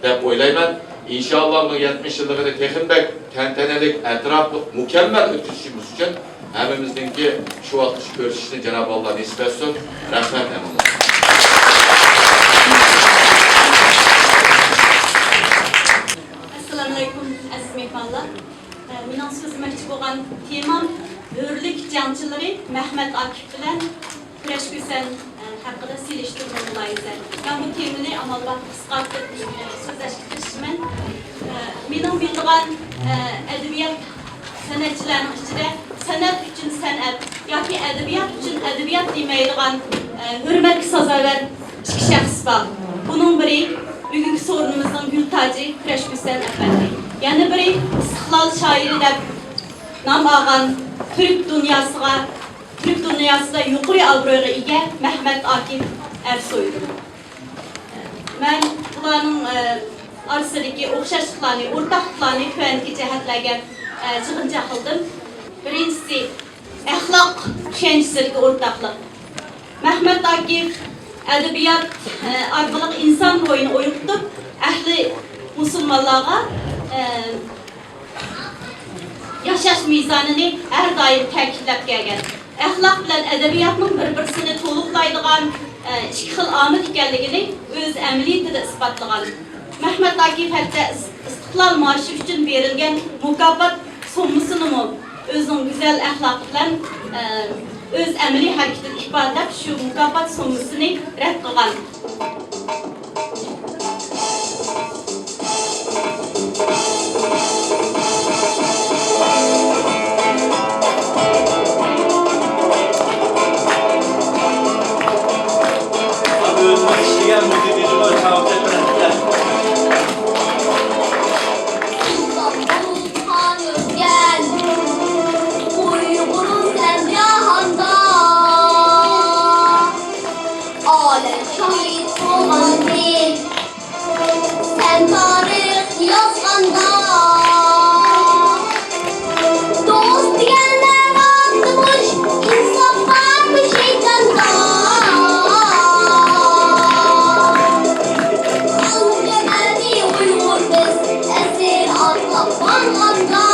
دەپ ئويلايمەن. ئىنشائاللا، بۇنىڭ يەتمىش يىللىقىنى تېخىمۇ بەك تەنتەنىلىك، ئەتراپلىق، مۇكەممەل ئۆتكۈزۈشىمىز ئۈچۈن ھەممىمىزنىڭكى شۇ ۋاقىتقىچە كۆرۈشۈشنى جانابى ئاللا نېسىپ ئەتسۇن. رەھمەت ھەممىڭلارغا. ئەسسالامۇئەلەيكۇم، ئەزىز مېھمانلار. مېنىڭ سۆزلىمەكچى بولغان تېمام ھۆرلۈك جەڭچىلىرى مەھمەت ئاكىپ بىلەن كۈرەش كۈسەن ھەققىدە سېلىشتۇرما مۇلاھىزە. مەن بۇ تېمىنى ئامال بار قىسقارتىپ سۆزلەشكە تىرىشىمەن. مېنىڭ بىلىدىغان ئەدەبىيات سەنئەتچىلەرنىڭ ئىچىدە سەنئەت ئۈچۈن سەنئەت ياكى ئەدەبىيات ئۈچۈن ئەدەبىيات دېمەيدىغان ھۆرمەتكە سازاۋەر ئىككى شەخس بار. بۇنىڭ بىرى بۈگۈنكى سورۇنىمىزنىڭ گۈل تاجى كۈرەش كۈسەن ئەپەندى. يەنە بىرى ئىستىقلال شائىرى دەپ نام ئالغان تۈرك دۇنياسىغا، تۈرك دۇنياسىدا يۇقىرى ئابرۇيغا ئىگە مەھمەت ئاكىپ ئەرسويدۇر. مەن بۇلارنىڭ، ئە، ئارىسىدىكى ئوخشاشلىقلارنى، ئورتاقلىقلارنى تۆۋەندىكى جەھەتلەرگە، ئە، يىغىنچاق قىلدىم. بىرىنچىسى، ئەخلاق چۈشەنچىسىدىكى ئورتاقلىق. مەھمەت ئاكىپ ئەدەبىيات، ئە، ئارقىلىق ئىنسان روھىنى ئويغىتىپ، ئەھلى مۇسۇلمانلارغا، ئە، ياشاش مىزانىنى ھەر دائىم تەكىتلەپ كەلگەن. ئەخلاق بىلەن ئەدەبىياتنىڭ بىر-بىرسىنى تولۇقلايدىغان، ئىككى خىل ئامىل ئىكەنلىكىنى ئۆز ئەمەلىيىتىدە ئىسپاتلىغان. مەھمەت ئاكىپ ھەتتا ئىس-، ئىستىقلال مارشى ئۈچۈن بېرىلگەن مۇكاپات سوممىسىنىمۇ ئۆزىنىڭ گۈزەل ئەخلاقى بىلەن، ئە، ئۆز ئەمەلىي ھەرىكىتىدە ئىپادىلەپ، شۇ مۇكاپات سوممىسىنى رەت قىلغان. ئۆزىمىز ئىشلىگەن مۇدىرىنىمۇ چاۋاك چەكمەيمىز. سۇلتان بولۇپ خان ئۆتكەن، ئۇيغۇرۇم سەن جاھاندا. ئالەم شاھىت بولغاندىن، سەن تارىخ يازغاندا، دوست دېگەنلەر ئاتمىش، ئىنساپ بارمۇ شەيتاندا؟ خان جەمەتى ئۇيغۇر بىز، ئەسىر ئاتلاپ ماڭغاندا،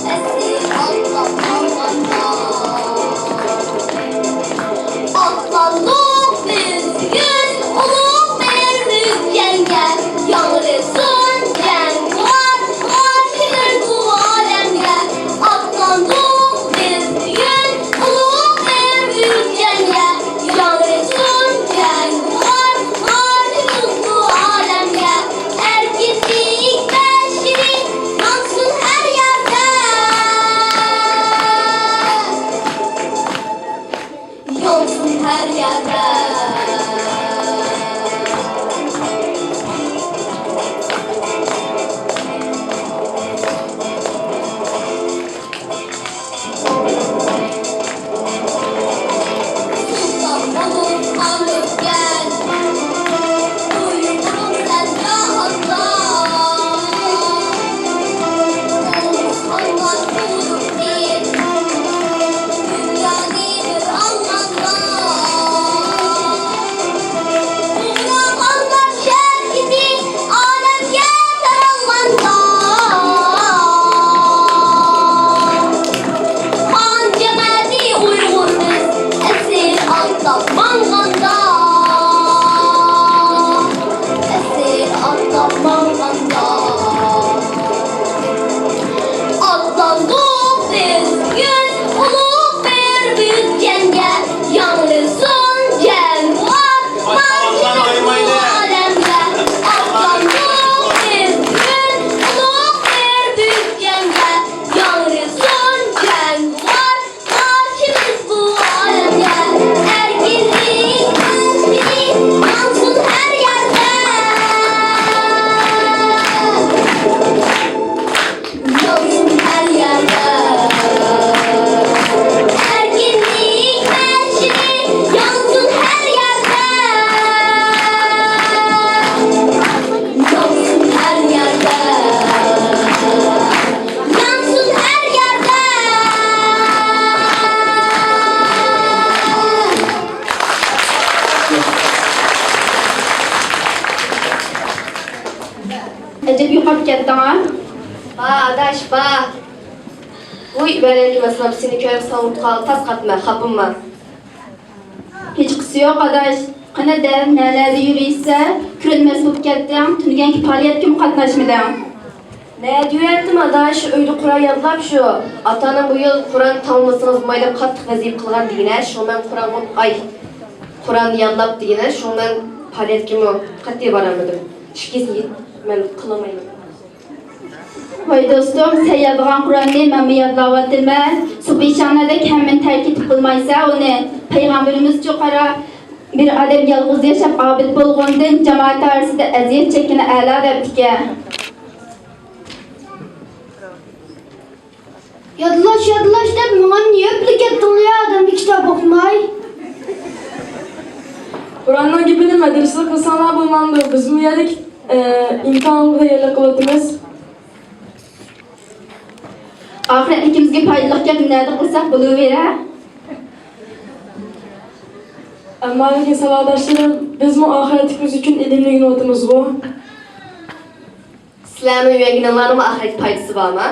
ئەسىر ئاتلاپ ماڭغاندا. ئاتلاندۇق بىز بۈگۈن ئۇلۇغ بىر مۆككەمگە، ياڭرىسۇن جەڭ ئۇرار مارشىمىز بۇ ئالەمگە. ئاتلاندۇق بىز بۈگۈن ئۇلۇغ بىر مۆككەمگە، ياڭرىسۇن جەڭ ئۇرار مارشىمىز بۇ ئالەمگە. ئەركىنلىك بەشىرى ياڭسۇن ھەر يەردە. ياڭسۇن ھەر يەردە. سۇلتان بولۇپ خان ئۆتكەن، ئۇيغۇرۇم سەن جاھاندا. ئوغۇز خانلار بۇيرۇقتىن دۇنيانى بىر ئالغاندا، ئۇيغۇر خانلار شەركىتى ئالەمگە تارالغاندا، خان جەمەتى ئۇيغۇر بىز ئەسىر ئاتلاپ ماڭغاندا، ئەسىر ئاتلاپ ماڭغاندا. ئاتلاندۇق بىز بۈگۈن ئۇلۇغ بىر بۈگۈن جەڭگە، ياڭرىسۇن جەڭ ئۇرار مارشىمىز بۇ ئالەمگە. ئاتلاندۇق بىز بۈگۈن ئۇلۇغ بىر بۈگۈن جەڭگە، ياڭرىسۇن جەڭ ئۇرار مارشىمىز بۇ ئالەمگە. ئەركىنلىك مەرشى ياڭسۇن ھەر يەردە. ياڭسۇن ھەر يەردە. ئەركىنلىك مەرشى ياڭسۇن ھەر يەردە. ياڭسۇن ھەر يەردە. ياڭسۇن ھەر يەردە. ئەجەب يوقاپ كەتتىڭ ھە؟ با ئاداش، با. ۋۇي، ۋەئەلەيكۇم ئەسسالام، سېنى كۆرۈپ ساۋۇتقا تاس قاتما، خاپىما. ھېچقىسى يوق ئاداش. قېنى دەل نەلەردە يۈرۈيسە، كۆرۈنمەس بولۇپ كەتتىڭ، تۈنۈگۈنكى پائالىيەتكىمۇ قاتناشمىدىڭ؟ نەدە يۈرەتتىم ئاداش، ئۆيدە قۇرئان يادلاپ شۇ. ئاتامنىڭ بۇ يىل قۇرئان تاماملىسىڭىز بولمايدۇ دەپ قاتتىق ۋەزىپە قىلغان دېگىنە، شۇڭا مەن قۇرئان ئوق-، ئاي، قۇرئان يادلاپ دېگىنە، شۇڭا مەن پائالىيەتكىمۇ قەتئىي بارالمىدىم. ئىككىسىنى مەن قىلالمايمەن. ۋاي دوستۇم، سەن يادلىغان قۇرئاننى مەنمۇ يادلاۋاتىمەن. سۇبھىشانەدەك ھەممىنى تەرك ئېتىپ قىلمايسەن ئۇنى. پەيغەمبىرىمىزچۇ قارا، بىر ئادەم يالغۇز ياشاپ ئابىد بولغىنىدىن جامائەت ئارىسىدا ئەزىيەت چەككىنى ئەلا دەپتىكەن. يادلاش، يادلاش دەپ ماڭا نېمە ئېلىپ كەتتىڭلار يا، ئادەمدە كىتاب ئوقۇماي. قۇرئاننىڭ گېپىنى مەدرىسىدە قىلساڭلار بولمامدۇ؟ بىزمۇ يەرلىك، ئە، ئىمتىھانغا تەييارلىق قىلىۋاتىمىز. ئاخىرەتلىكىمىزگە پايدىلىق گەپنى نەدە قىلساق بولۇۋېرە. ئەمما لېكىن ساۋاقداشلىرىم، بىزمۇ ئاخىرەتلىكىمىز ئۈچۈن ئىلىمنى ئۆگىنىۋاتىمىزغۇ. سىلەرنىڭ ئۆگەنگىنىڭلارنىڭمۇ ئاخىرەتكە پايدىسى بارمۇ؟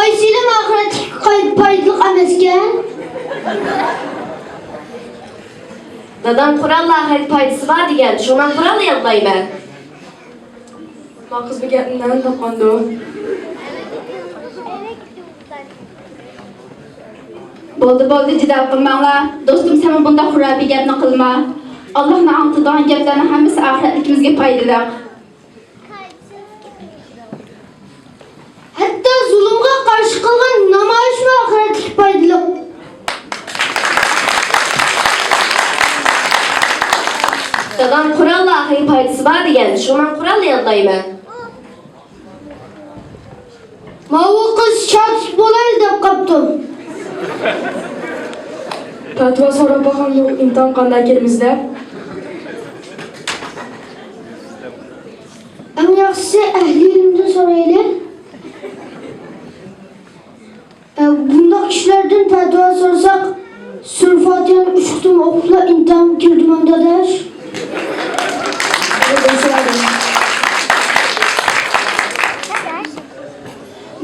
قايسى ئىلىم ئاخىرەتلىككە پايدىلىق ئەمەسكەن؟ دادام قۇرئانلا ئاخىرەتتە پايدىسى بار دېگەن، شۇڭا مەن قۇرئانلا يادلايمەن. ما قىز بۇ گەپنى نەدىن تاپقاندۇ؟ بولدى، بولدى، جېدەل قىلماڭلار. دوستۇم، سەنمۇ بۇنداق خۇراپىي گەپنى قىلما. ئاللاھنى ئاڭلىتىدىغان گەپلەرنىڭ ھەممىسى ئاخىرەتلىكىمىزگە پايدىلىق. ھەتتا زۇلۇمغا قارشى قىلغان نامايىشمۇ ئاخىرەتلىك پايدىلىق. دادام قۇرئانلا ئاخىرى پايدىسى بار دېگەن، شۇڭا مەن قۇرئانلا يادلايمەن. ماۋۇ قىز شادلىق بولايلى دەپ قاپتۇ. پەتىۋا سوراپ باقامدۇ، ئىمتىھان قانداق كىرىمىز دەپ؟ ئەڭ ياخشىسى ئەھلى ئىلىمدىن سورايلى. ئە، بۇنداق كىشىلەردىن پەتىۋا سورىساق، سۈرە فاتىھەنى ئۈچ قېتىم ئوقۇپلا ئىمتىھانغا كىردىم ئەمدى ئاداش.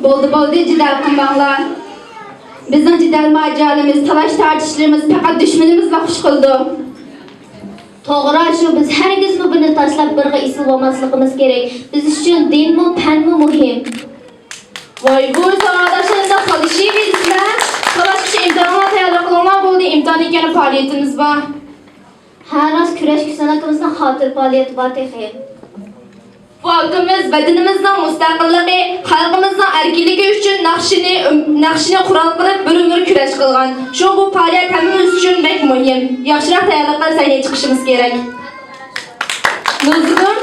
بولدى، بولدى، جېدەل قىلماڭلار. بىزنىڭ جېدەل ماجىرالىرىمىز، تالاش تارتىشلىرىمىز پەقەت دۈشمىنىمىزلا خۇش قىلىدۇ. توغرا شۇ، بىز ھەرگىزمۇ بىرنى تاشلاپ بىرىغا ئېسىل بولماسلىقىمىز كېرەك. بىز ئۈچۈن دىنمۇ، پەنمۇ مۇھىم. ۋاي ۋۇي، ساۋاقداشلار ئەمدى خالىشىۋېرىسىلەر. خالاشقىچە ئىمتىھانغا تەييارلىق قىلىڭلار، بولدى، ئىمتىھاندىن كېيىن پائالىيىتىمىز بار. ھە راست، كۈرەش كۈسەن ئاكىمىزنىڭ خاتىرە پائالىيىتى بار تېخى. بۇ ئاكىمىز ۋەتىنىمىزنىڭ مۇستەقىللىقى، خەلقىمىزنىڭ ئەركىنلىكى ئۈچۈن ناخشىنى، ناخشىنى قورال قىلىپ بىر ئۆمۈر كۈرەش قىلغان. شۇڭا بۇ پائالىيەت ھەممىمىز ئۈچۈن بەك مۇھىم. ياخشىراق تەييارلىق قىلىپ سەھنىگە چىقىشىمىز كېرەك. نۇزۇگۇم،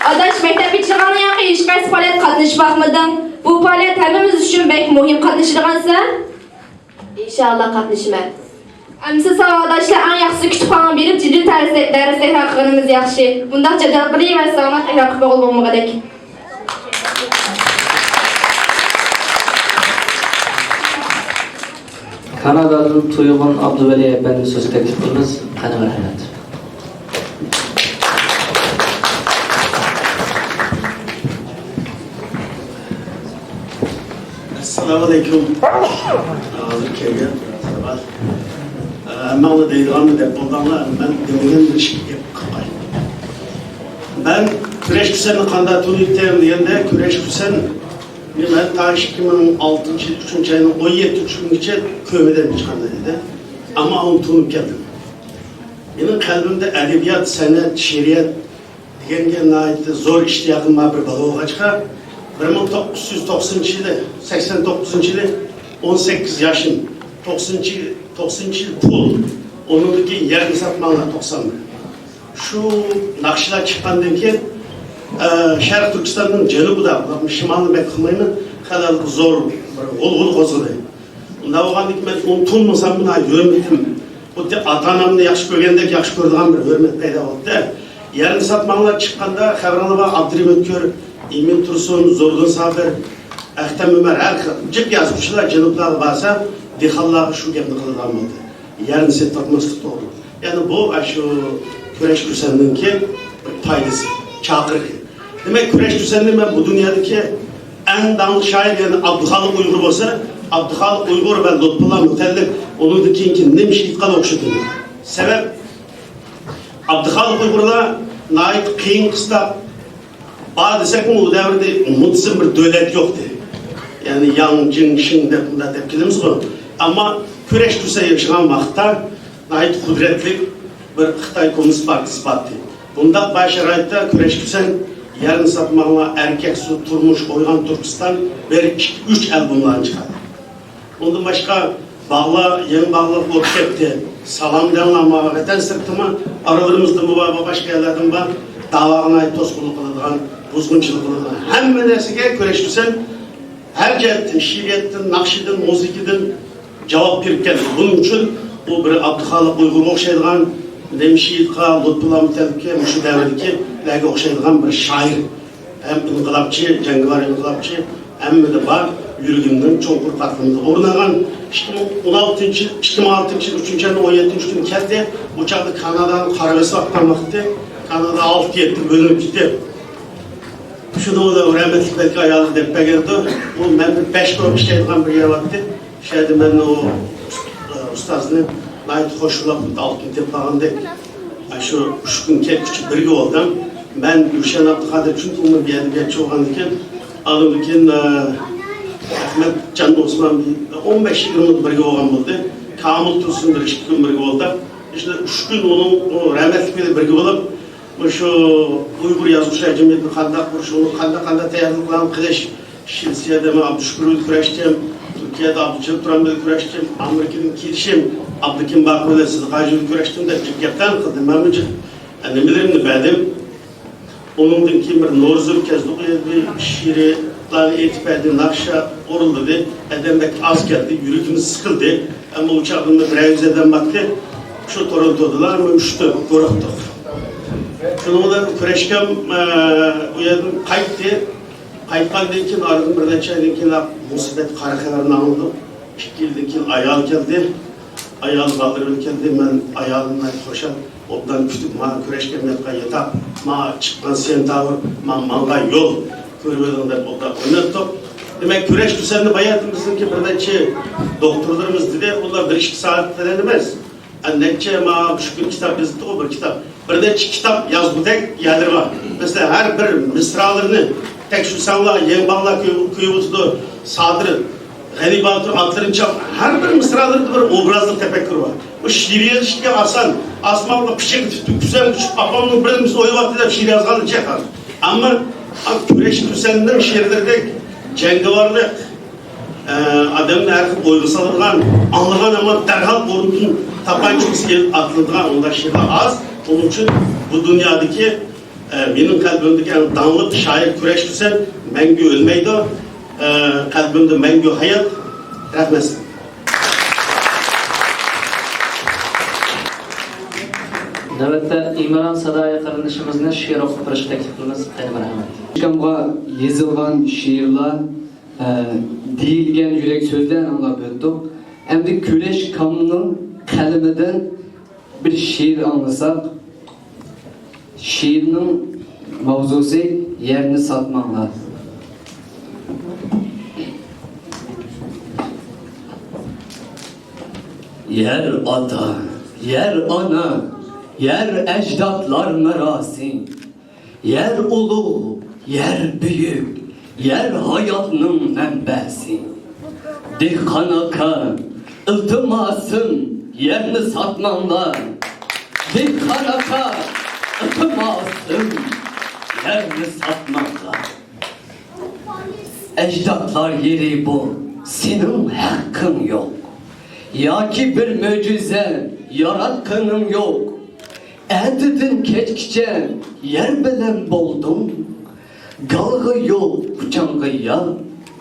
ئاداش، مەكتەپكە چىققاندىن كېيىن ھېچقايسى پائالىيەتكە قاتنىشىپ باقمىدىڭ. بۇ پائالىيەت ھەممىمىز ئۈچۈن بەك مۇھىم، قاتنىشىدىغانسەن؟ ئىنشائاللا قاتنىشىمەن. ئەمىسە ساۋاقداشلار، ئەڭ ياخشىسى كۇتۇپخانىغا بېرىپ جىددىي تەرس، دەرس تەكرار قىلغىنىمىز ياخشى. بۇنداق جاجاق قىلىۋەرسەڭلار تەكرار قىلىپ بولغىلى بولمىغۇدەك. كانادادىن تۇيغۇن ئابدۇۋەلى ئەپەندىنى سۆزگە تەكلىپ قىلىمىز. قېنى مەرھەمەت. ئەسسالامۇئەلەيكۇم. ھازىر كەلگەن. ئە، ھەممەڭلار دەيدىغاننى دەپ بولدۇڭلار، مەن دېمىگەن بىر ئىككى گەپ قىلىپ قوياي. مەن كۈرەش كۈسەننى قانداق تونۇيتتىم دېگەندە، كۈرەش كۈسەن مەن تا ئىككى مىڭ ئالتىنچى يىل ئۈچىنچى ئاينىڭ ئون يەتتە كۈنىگىچە كۆمىدىن چىققان ئىدى. ئەمما ئۇنى تونۇپ كەلدىم. مېنىڭ قەلبىمدە ئەدەبىيات، سەنئەت، شېئىرىيەت دېگەنگە ناھايىتى زور ئىشتىياقىم بار بىر بالا بولغاچقا، بىر مىڭ توققۇز يۈز توقسىنىنچى يىلى، سەكسەن توققۇزىنچى يىلى ئون سەككىز ياشىم، توقسىنىنچى، توقسىنىنچى يىل پۇل، ئۇنىڭدىن كېيىن يەرنى ساتماڭلار، توقسان بىر. شۇ ناخشىلار چىققاندىن كېيىن، ئە، شەرقىي تۈركىستاننىڭ جەنۇبىدا، شىمالنى بەك ئۇقمايمەن، خېلى زور بىر غۇلغۇلا قوزغىدى. ئۇنداق بولغاندىكىن مەن ئۇنى تونۇمىسام، مانا ھۆرمىتىم خۇددى ئاتا-ئانامنى ياخشى كۆرگەندەك ياخشى كۆرىدىغان بىر ھۆرمەت پەيدا بولدى. يەرنى ساتماڭلار چىققاندا خەۋىرىڭلار بار، ئابدۇرېھىم ئۆتكۈر، ئىمىن تۇرسۇن، زوردۇن سابىر، ئەختەم ئۆمەر، ھەر خىل جىق يازغۇچىلار جەنۇبلارغا بارسا، دېھقانلارغا شۇ گەپنى قىلىدىغان بولدى. يەرنى سېتىۋاتماسلىق توغرا. يەنى بۇ ئاشۇ كۈرەش كۈسەندىكى بىر پايدىسى، چاقىرىقى. دېمەك، كۈرەش كۈسەننى مەن بۇ دۇنيادىكى ئەڭ داڭلىق شائىر، يەنى ئابدۇخالىق ئۇيغۇر بولسا، ئابدۇخالىق ئۇيغۇر ۋە لۇتپۇللا مۇتەللىپ ئۇنىڭدىن كېيىنكى نىمشېھىتقا ئوخشىتىمەن. سەۋەب، ئابدۇخالىق ئۇيغۇرلار ناھايىتى قىيىن قىستاق بار دېسەكمۇ، ئۇ دەۋردە مۇنتىزىم بىر دۆلەت يوقتى. يەنى ياڭ، جىڭ، شىڭ دەپ مۇنداق دەپ كېلىمىزغۇ. ئەمما كۈرەش كۈسەن ياشىغان ۋاقىتتا ناھايىتى قۇدرەتلىك بىر خىتاي كوممۇنىست پارتىيىسى بارتى. بۇنداق باي شارائىتتا كۈرەش كۈسەن، يەرنى ساتماڭلار، ئەركەك سۈت، تۇرمۇش، ئويغان تۈركىستان، بىر، ئىككى، ئۈچ ئالبوملارنى چىقاردى. ئۇندىن باشقا باغلار، يېڭى باغلار ئوت كەتتى، سالام دەڭلار ماڭا ۋەتەن سىرتىمۇ، ئارىلىرىمىزدىمۇ بار، باشقا يەرلەردىمۇ بار، داۋاغا ناھايىتى توسقۇنلۇق قىلىدىغان، بۇزغۇنچىلىق قىلىدىغان، ھەممە نەرسىگە كۈرەش كۈسەن ھەر جەھەتتىن، شېئىرىيەتتىن، ناخشىدىن، مۇزىكىدىن جاۋاب بېرىپ كەلدى. بۇنىڭ ئۈچۈن ئۇ بىر ئابدۇخالىق ئۇيغۇرغا ئوخشايدىغان، نىمشېھىتقا، لۇتپۇللا مۇتەللىپكە، مۇشۇ دەۋردىكىلەرگە ئوخشايدىغان بىر شائىر. ھەم ئىنقىلابچى، جەڭگىۋار ئىنقىلابچى، ھەممىدە بار، يۈرىكىمنىڭ چوڭقۇر قاتلىمىدا ئورۇن ئالغان. ئىككى مىڭ ئون ئالتىنچى يىل، ئىككى مىڭ ئالتىنچى يىل ئۈچىنچى ئاينىڭ ئون يەتتىنچى كۈنى كەلدى. ئۇ چاغدا كانادانىڭ قارىغۇسى ئاققان ۋاقتى، كانادا ئالتە يەتتە بۆلۈنۈپ كېتىپ، شۇنىڭ بىلەن رەھمەتلىك بەلكى ئايالى دەپ بەرگەندۇ. ئۇ مەن بىر بەش گۇرۇپ ئىشلەيدىغان بىر يەر بارتتى. شۇ يەردە مەن ئۇ ئۇستازنى ناھايىتى خوش بولۇپ، ئالتۇن تېپىپ قالغاندەك. شۇ ئۈچ كۈن كەتكۈچە بىرگە بولدۇم. مەن گۈلشەن ئابدۇقادىر، چۈنكى ئۇمۇ بىر ئەدەبىياتچى بولغاندىكىن، ئاندىن كېيىن، ئە، ئەخمەتجان ئوسمان بىر ئون بەش يىگىرمە يىل بىرگە بولغان بولدى. كامىل تۇرسۇن بىر ئىككى كۈن بىرگە بولدى. شۇنداق ئۈچ كۈن ئۇنىڭ، ئۇ رەھمەتلىك بىلەن بىرگە بولۇپ، مۇشۇ ئۇيغۇر يازغۇچىلار جەمئىيىتىنى قانداق قۇرۇش، ئۇنى قانداق، قانداق تەييارلىقلارنى قىلىش، شىۋېتسىيەدە مەن ئابدۇشۈكۈر بىلەن كۆرۈشتۈم، تۈركىيەدە ئابدۇلجەلىل تۇران بىلەن كۆرۈشتۈم، ئامېرىكىدىن كېلىشىم ئابدۇكېرىم باقۇ بىلەن سىدىق ھاجى بىلەن كۆرۈشتۈم دەپ جىق گەپلەرنى قىلدىم. مەنمۇ جىق نېمىلىرىمنى بەردىم. ئۇنىڭدىن كېيىن بىر نورۇزۇم كەزدۇق، بىر شېئىرلارنى ئېيتىپ بەردى، ناخشا ئورۇنلىدى. ئادەم بەك ئاز كەلدى، يۈرىكىمىز سىقىلدى. ئەمما ئۇ چاغدا بىر يۈز ئادەم بارتتى. شۇ تورونتودىلا ئۈچ تۆت گۇرۇپتۇق. شۇنىڭ بىلەن كۆرۈشكەن، ئە، ئۇ يەردىن قايتتى. قايتقاندىن كېيىن، ئارىدىن بىر نەچچە ئايدىن كېيىن مۇسىبەت قارا خەۋەرنى ئاڭلىدۇق. ئىككى يىلدىن كېيىن ئايال كەلدى. ئايال بالىلىرى بىلەن كەلدى. مەن ئايالىم بىلەن خۇشال. ئوبدان كۈتۈپ، ماڭا كۈرەشكە ئەمەتقا ياتاق، ماڭا چىققان سېنتاۋر، ماڭا ماڭغان يول كۆرۈۋېلىڭ دەپ ئوبدان ئويناتتۇق. دېمەك، كۈرەش دېسەمدە باياتىن بىزنىڭكى بىر نەچچە دوختۇرلىرىمىز دېدى، ئۇلار بىر ئىككى سائەت بىلەن ئەمەس. ئە، نەچچە ماڭا شۇ كۈن كىتاب يېزىپتىغۇ، بىر كىتاب. بىر نەچچە كىتاب يازغۇدەك يەرلىرى بار. مەسىلەن، ھەر بىر مىسرالىرىنى تەكشۈرسەڭلار، يەڭ باغلار كۆيۈۋېتىدۇ، سادىر غەنى باتۇر ئاتلىرىنى چاپ، ھەر بىر مىسرالىرىدا بىر ئوبرازلىق تەپەككۇر بار. بۇ شېئىر يېزىشتىكى ئاسان، ئاسمانغا پىچىقى تۇتۇپ، كۈسەن ئۇچۇپ، ئاپامنىڭ بىرىنى بىز ئويغاتتى دەپ شېئىر يازغانلىرى چاقار. ئەمما ئا، كۈرەش كۈسەندىن شېئىرلىرىدەك جەڭگىۋارلىق، ئە، ئادەمنى ھەر خىل ئويغا سالىدىغان، ئاڭلىغان ھامان دەرھال ئورنىدىن تاپانچىسى ئېلىپ ئاتلىنىدىغان ئۇنداق شېئىرلار ئاز. ئۇنىڭ ئۈچۈن بۇ دۇنيادىكى ئە، مېنىڭ قەلبىمدىكى ئەڭ داڭلىق شائىر كۈرەش كۈسەن مەڭگۈ ئۆلمەيدۇ. ئە، قەلبىمدە مەڭگۈ ھايات. رەھمەت سىزگە. نۆۋەتتە ئىمران سادايى قېرىندىشىمىزنى شېئىر ئوقۇپ بېرىشكە تەكلىپ قىلىمىز. قېنى، مەرھەمەت. ئاكامغا يېزىلغان شېئىرلار، ئە، دېيىلگەن يۈرەك سۆزلەرنى ئاڭلاپ ئۆتتۇق. ئەمدى كۈرەش كامنىڭ قەلىمىدىن بىر شېئىر ئاڭلىساق، شېئىرنىڭ ماۋزۇسى يەرنى ساتماڭلار. يەر ئاتا، يەر ئانا، يەر ئەجدادلار مىراسى. يەر ئۇلۇغ، يەر بۈيۈك، يەر ھاياتنىڭ مەنبەسى. دېھقان ئاكا، ئىلتىماسىم، يەرنى ساتماڭلار. دېھقان ئاكا، ئىلتىماسىم، يەرنى ساتماڭلار. ئەجدادلار يېرى بۇ، سېنىڭ ھەققىڭ يوق. ياكى بىر مۆجىزە ياراتقىنىڭ يوق. ئەتىدىن كەچكىچە يەر بىلەن بولدۇڭ. گالغا يوق، ئۇچاڭغا يار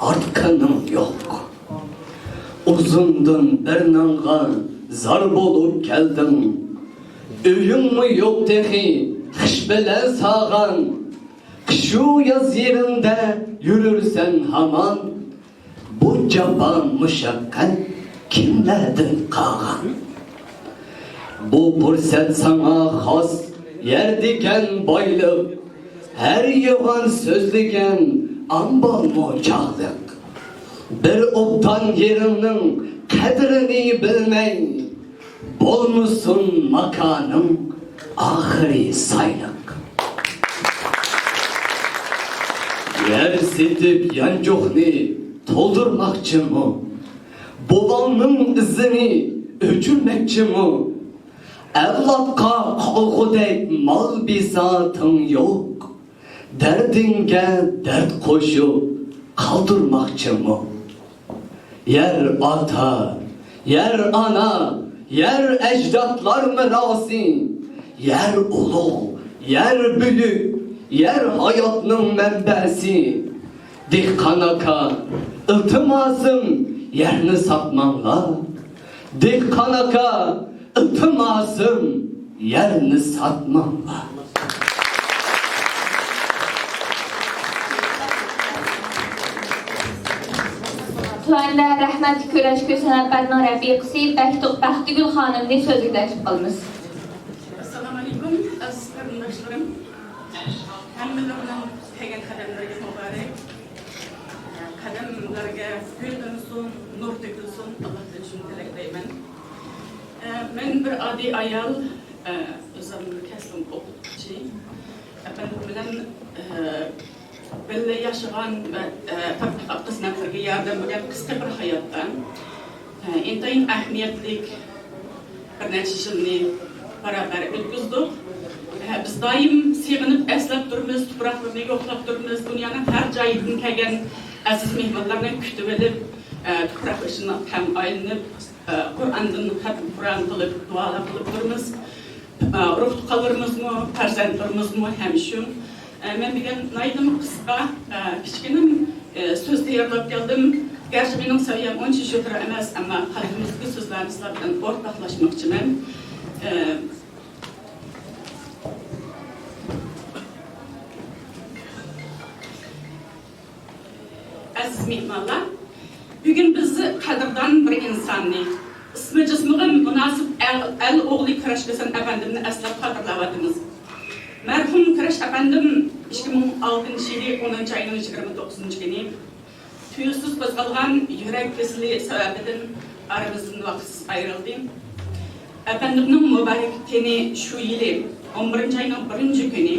ئارتقىنىڭ يوق. ئۇزۇندىن بىر نانغا زار بولۇپ كەلدىڭ. ئۆيۈڭمۇ يوق تېخى، خىش بىلەن ساغان. قىشۇ ياز يېرىڭدە يۈرۈرسەن ھامان. بۇ جاپا مۇشەققەت كىملەردىن قالغان؟ بۇ پۇرسەت ساڭا خاس، يەر دېگەن بايلىق، ھەر يوغان سۆزلىگەن ئامبالمۇ چاغلىق. بىر ئوبدان يېرىڭنىڭ قەدرىنى بىلمەي، بولمىسۇن ماكانىڭ ئاخىرى سايلىق. يەر سېتىپ يانچۇقنى تولدۇرماقچىمۇ؟ بوۋاڭنىڭ ئىزىنى ئۆچۈرمەكچىمۇ؟ ئەۋلادقا قالغۇدەك مال بىساتىڭ يوق. دەردىڭگە دەرد قوشۇپ قالدۇرماقچىمۇ؟ يەر ئاتا، يەر ئانا، يەر ئەجدادلار مىراسى. يەر ئۇلۇغ، يەر بۈيۈك، يەر ھاياتنىڭ مەنبەسى. دېھقان ئاكا، ئىلتىماسىم، يەرنى ساتماڭلار. دېھقان ئاكا، ئىلتىماسىم، يەرنى ساتماڭلار. تۆۋەندە رەھمەتلىك كۈرەش كۈسەن ئەپەندىنىڭ رەپىقىسى بەختۇق بەختىگۈل خانىمنى سۆزگە تەكلىپ قىلىمىز. ئەسسالامۇ ئەلەيكۇم، ئەزىز قېرىنداشلىرىم. ھەممىلىرىنىڭ كەلگەن قەدەملىرىگە قەدەملەرگە گۈل ئۈنسۇن، نۇر تۆكۈلسۇن، ئاللاھتىن شۇنى تىلەكلەيمەن. ئە، مەن بىر ئاددىي ئايال، ئە، ئۆزۈم كەسپىم ئوقۇتقۇچى. ئەپەندىم بىلەن، ئە، بىللە ياشىغان ۋە، ئە، تەتقىقات خىزمەتلىرىگە ياردەم بەرگەن قىسقا بىر ھاياتتا، ئە، ئىنتايىن ئەھمىيەتلىك بىر نەچچە يىلنى بارابەر ئۆتكۈزدۇق. ئە، بىز دائىم سېغىنىپ ئەسلەپ تۇرىمىز، تۇپراقلىرىنى يوقلاپ تۇرىمىز، دۇنيانىڭ ھەر جايىدىن كەلگەن ئەزىز مېھمانلارنى كۈتۈۋېلىپ، ئە، تۇپراق بېشىنى تەڭ ئايلىنىپ، ئە، قۇرئاندىن خەتمە قۇرئان قىلىپ، دۇئالار قىلىپ تۇرىمىز. ئە، ئۇرۇق-تۇغقانلىرىمىزمۇ، پەرزەنتلىرىمىزمۇ ھەم شۇ. ئە، مەن بۈگۈن ناھايىتىمۇ قىسقا، ئە، كىچىككىنە، ئە، سۆز تەييارلاپ كەلدىم. گەرچە مېنىڭ سەۋىيەم ئۇنچە يۇقىرى ئەمەس، ئەمما قەلبىمىزدىكى سۆزلەرنى سىلەر بىلەن ئورتاقلاشماقچىمەن. ئە، ئەزىز مېھمانلار، بۈگۈن بىز قەدىردان بىر ئىنساننى، ئىسمى جىسمىغا مۇناسىپ ئەل، ئەل ئوغلى كۈرەش ھۈسەن ئەپەندىمنى ئەسلەپ خاتىرىلەۋاتىمىز. مەرھۇم كۈرەش ئەپەندىم ئىككى مىڭ ئالتىنچى يىلى ئونىنچى ئاينىڭ يىگىرمە توققۇزىنچى كۈنى تۇيۇقسىز قوزغالغان يۈرەك كېسىلى سەۋەبىدىن ئارىمىزدىن ۋاقىتسىز ئايرىلدى. ئەپەندىمنىڭ مۇبارەك تېنى شۇ يىلى ئون بىرىنچى ئاينىڭ بىرىنچى كۈنى،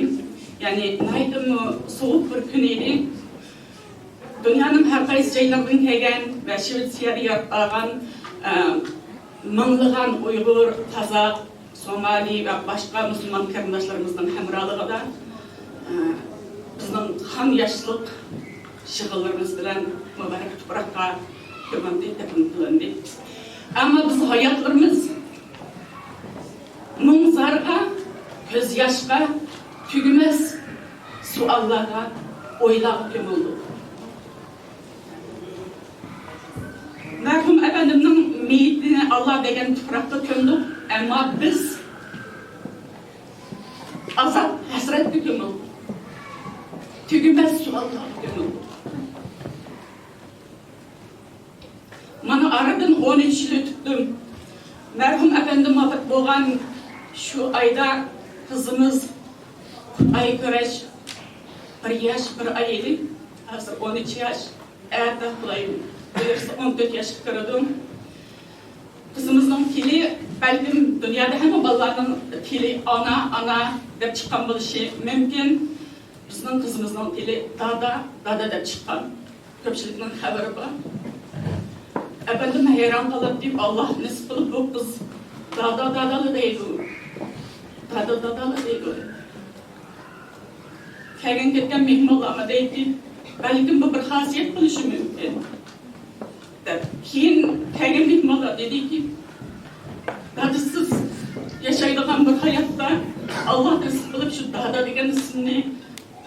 يەنى ناھايىتىمۇ سوغۇق بىر كۈن ئىدى. دۇنيانىڭ ھەر قايسى جايلىرىدىن كەلگەن ۋە شىۋېتسىيەدە ياتقان، ئە، مىڭلىغان ئۇيغۇر، قازاق، سومالى ۋە باشقا مۇسۇلمان قېرىنداشلىرىمىزنىڭ ھەمراھلىقىدا، ئە، بىزنىڭ قان ياشلىق شېغىللىرىمىز بىلەن مۇبارەك تۇپراققا كۆمۈلدى، دەپنە قىلىندى. ئەمما بىز ھاياتلىرىمىز مۇڭ-زارغا، كۆز ياشقا، تۈگىمەس سوئاللارغا، ئويلارغا كۆمۈلدۇق. مەرھۇم ئەپەندىمنىڭ مېيىتىنى ئاللا بەرگەن تۇپراققا كۆمدۇق، ئەمما بىز ئازاب ھەسرەتكە كۆمۈلدۇق. تۈگىمەس سوئاللارغا كۆمۈلدۇق. مانا ئارىدىن ئون ئۈچ يىل ئۆتۈپتۇ. مەرھۇم ئەپەندىم ۋاپات بولغان شۇ ئايدا قىزىمىز قۇتئاي كۈرەش بىر ياش، بىر ئاي ئىدى. ھازىر ئون ئۈچ ياش. ئەتە خۇدايىم بۇيرۇسا ئون تۆت ياشقا كىرىدۇ. قىزىمىزنىڭ تىلى، بەلكىم دۇنيادا ھەممە بالىلارنىڭ تىلى ئانا، ئانا دەپ چىققان بولۇشى مۇمكىن. بىزنىڭ قىزىمىزنىڭ تىلى دادا، دادا دەپ چىققان. كۆپچىلىكنىڭ خەۋىرى بار. ئەپەندىم ھەيران قالاتتى، ئاللا نېسىپ قىلىپ بۇ قىز دادا، دادالا دەيدۇ. دادا، دادالا دەيدۇ. كەلگەن كەتكەن مېھمانلارمۇ دەيتتى، بەلكىم بۇ بىر خاسىيەت بولۇشى مۇمكىن، دەپ. كېيىن كەلگەن مېھمانلار دېدىكى، دادىسىز ياشايدىغان بىر ھاياتتا ئاللا نېسىپ قىلىپ شۇ دادا دېگەن ئىسىمنى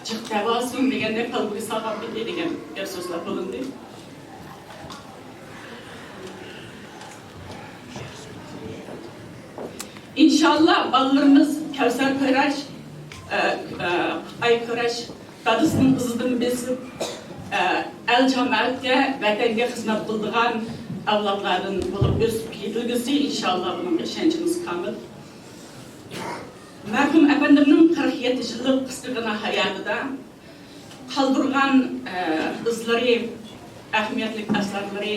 جىق دەۋالسۇن دېگەندەك قەلبىگە سالغان پېتى دېگەن گەپ سۆزلەر بولۇندى. ئىنشاللا بالىلىرىمىز كەۋسەر كۈرەش، ئە، ئە، قۇتئاي كۈرەش، دادىسىنىڭ ئىزىدىن بېسىپ، ئە، ئەل جامائەتكە، ۋەتەنگە خىزمەت قىلىدىغان ئەۋلادلاردىن بولۇپ ئۆسۈپ يېتىلگۈسى، ئىنشاللا بۇنىڭغا ئىشەنچىمىز كامىل. مەرھۇم ئەپەندىمنىڭ قىرىق يەتتە يىللىق قىسقىغىنا ھاياتىدا قالدۇرغان، ئە، ئىزلىرى، ئەھمىيەتلىك ئەسەرلىرى،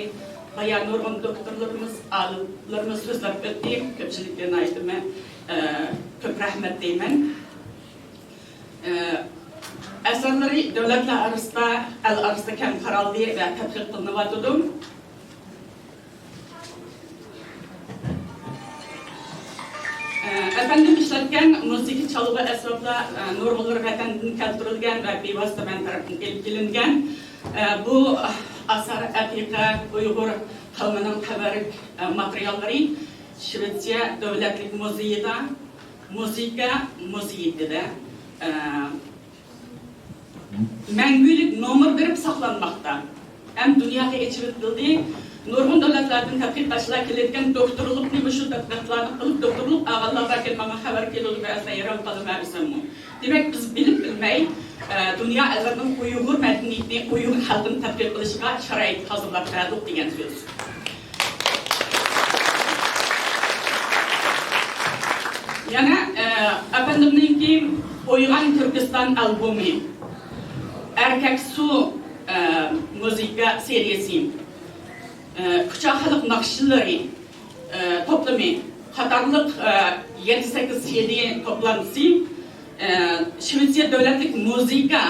بايا نۇرغۇن دوكتورلىرىمىز، ئالىملىرىمىز سۆزلەپ ئۆتتى. كۆپچىلىككە ناھايىتىمۇ، ئە، كۆپ رەھمەت دەيمەن. ئە، ئەسەرلىرى دۆلەتلەر ئارىسىدا، ئەل ئارىسىدا كەڭ تارالدى ۋە تەتقىق قىلىنىۋاتىدۇ. ئەپەندىم ئىشلەتكەن مۇزىكا چالغۇ ئەسۋابلار، ئە، نۇرغۇنلىرى ۋەتەندىن كەلتۈرۈلگەن ۋە بىۋاسىتە مەن تەرەپتىن ئېلىپ كېلىنگەن. ئە، بۇ ئاسار ئەتىقە ئۇيغۇر قەۋمىنىڭ تەۋەررۈك، ئە، ماتېرىياللىرى شىۋېتسىيە دۆلەتلىك مۇزېيىدا، مۇزىكا مۇزېيىدا، ئە، مەڭگۈلۈك نومۇر بېرىپ ساقلانماقتا ھەم دۇنياغا ئېچىۋېتىلدى. نۇرغۇن دۆلەتلەردىن تەتقىقاتچىلار كېلىدىكەن، دوكتورلۇقنى مۇشۇ تەتقىقاتلارنى قىلىپ، دوكتورلۇق ئالغانلار باركەن، ماڭا خەۋەر كېلىدۇ، بەزىدە ھەيران قالىمەن ئۆزۈممۇ. دېمەك، بىز بىلىپ بىلمەي، ئە، دۇنيا ئەللىرىنىڭ ئۇيغۇر مەدەنىيىتىنى، ئۇيغۇر خەلقىنى تەتقىق قىلىشىغا شارائىت ھازىرلاپ بەردۇق دېگەن سۆز. يەنە، ئە، ئەپەندىمنىڭكى ئويغان تۈركىستان ئالبومى. ئەركەك سۇ، ئە، مۇزىكا سېرىيەسى، ئە، كۇچا خەلق ناخشىلىرى، ئە، توپلىمى قاتارلىق، ئە، يەتتە سەككىز سىدى توپلامىسى، ئە، شىۋېتسىيە دۆلەتلىك مۇزىكا،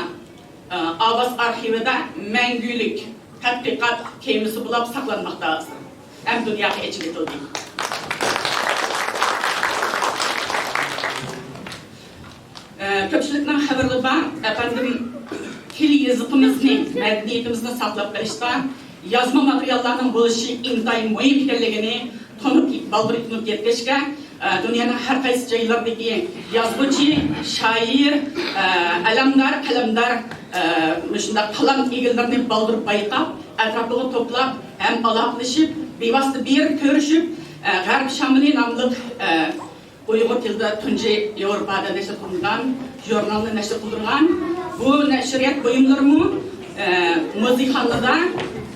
ئە، ئاۋاز ئارخىۋىدا مەڭگۈلۈك تەتقىقات تېمىسى بولاپ ساقلانماقتا ھازىر. ھەم دۇنياغا ئېچىۋېتىلدى. ئە، كۆپچىلىكنىڭ خەۋىرى بار، ئەپەندىم، تىل يېزىقىمىزنى، مەدەنىيىتىمىزنى ساقلاپ قېلىشتا يازما ماتېرىياللارنىڭ بولۇشى ئىنتايىن مۇھىم ئىكەنلىكىنى تونۇپ، بالدۇر تونۇپ يەتكەچكە، ئە، دۇنيانىڭ ھەر قايسى جايلىرىدىكى يازغۇچى، شائىر، ئە، ئەلەمدار، قەلەمدار، ئە، مۇشۇنداق قالام ئىگىلىرىنى بالدۇر بايقاپ، ئەتراپىغا توپلاپ، ھەم ئالاقىلىشىپ، بىۋاسىتە بېرىپ كۆرۈشۈپ، ئە، غەرب شامىلى ناملىق، ئە، ئۇيغۇر تىلىدا تۇنجى ياۋروپادا نەشر قىلىنغان ژۇرنالنى نەشر قىلدۇرغان. بۇ نەشرىيات بۇيۇملىرىمۇ، ئە، مۇزېيخانىلاردا،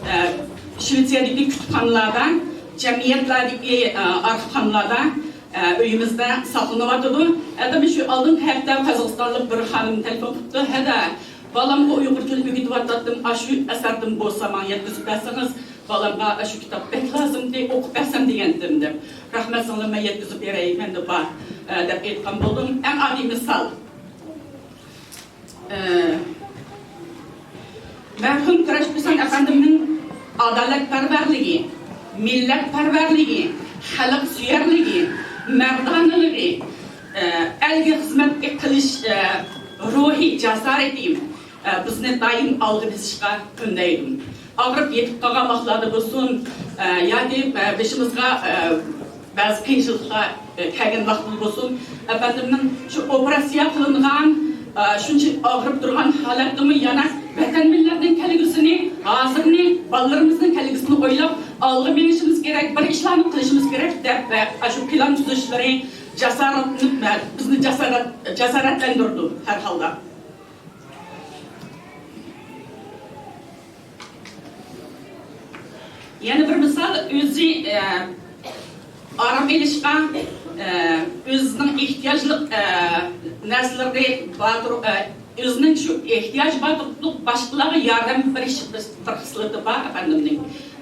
ئە، شىۋېتسىيەدىكى كۇتۇپخانىلاردا، جەمئىيەتلەردىكى، ئە، ئارخىپخانىلاردا، ئە، ئۆيىمىزدە ساقلىنىۋاتىدۇ. ھەتتا شۇ ئالدىنقى ھەپتە قازاقىستانلىق بىر خانىم تېلېفون قىپتۇ، ھەدە، بالامغا ئۇيغۇر تىلى ئۆگىتىۋاتاتتىم، ئاشۇ ئەسەردىن بولسا ماڭا يەتكۈزۈپ بەرسىڭىز، بالامغا ئاشۇ كىتاب بەك لازىمدى، ئوقۇپ بەرسەم دېگەنتىم دەپ. رەھمەت سىڭلىم، مەن يەتكۈزۈپ بېرەي، مەندە بار، ئە، دەپ ئېيتقان بولدۇم. ئەڭ ئاددىي مىسال. ئە، مەرھۇم كۈرەش ھۈسەن ئەپەندىمنىڭ ئادالەتپەرۋەرلىكى، مىللەتپەرۋەرلىكى، خەلقسۆيەرلىكى، مەردانىلىكى، ئە، ئەلگە خىزمەت قىلىش، ئە، روھى، جاسارىتى، ئە، بىزنى دائىم ئالغا بېسىشقا ئۈندەيدۇ. ئاغرىپ يېتىپ قالغان ۋاقىتلاردا بولسۇن، ئە، ياكى، ئە، بېشىمىزغا، ئە، بەزى قىيىنچىلىقلار، ئە، كەلگەن ۋاقتىدا بولسۇن، ئەپەندىمنىڭ شۇ ئوپېراتسىيە قىلىنغان، ئە، شۇنچە ئاغرىپ تۇرغان ھالەتتىمۇ يەنە ۋەتەن مىللەتنىڭ كەلگۈسىنى، ھازىرنى، بالىلىرىمىزنىڭ كەلگۈسىنى ئويلاپ، ئالغا مېڭىشىمىز كېرەك، بىر ئىشلارنى قىلىشىمىز كېرەك دەپ، ئە، شۇ پىلان تۈزۈشلىرى، جاسارەتنى، ئە، بىزنى جاسارەت، جاسارەتلەندۈرىدۇ ھەر ھالدا. يەنە بىر مىسال، ئۆزى، ئە، ئارام ئېلىشقا، ئە، ئۆزىنىڭ ئېھتىياجلىق، ئە، نەرسىلىرىنى باتۇر-، ئە، ئۆزىنىڭ شۇ ئېھتىياجى بار تۇرۇپ باشقىلارغا ياردەم بېرىش بىر، بىر خىسلىتى بار ئەپەندىمنىڭ.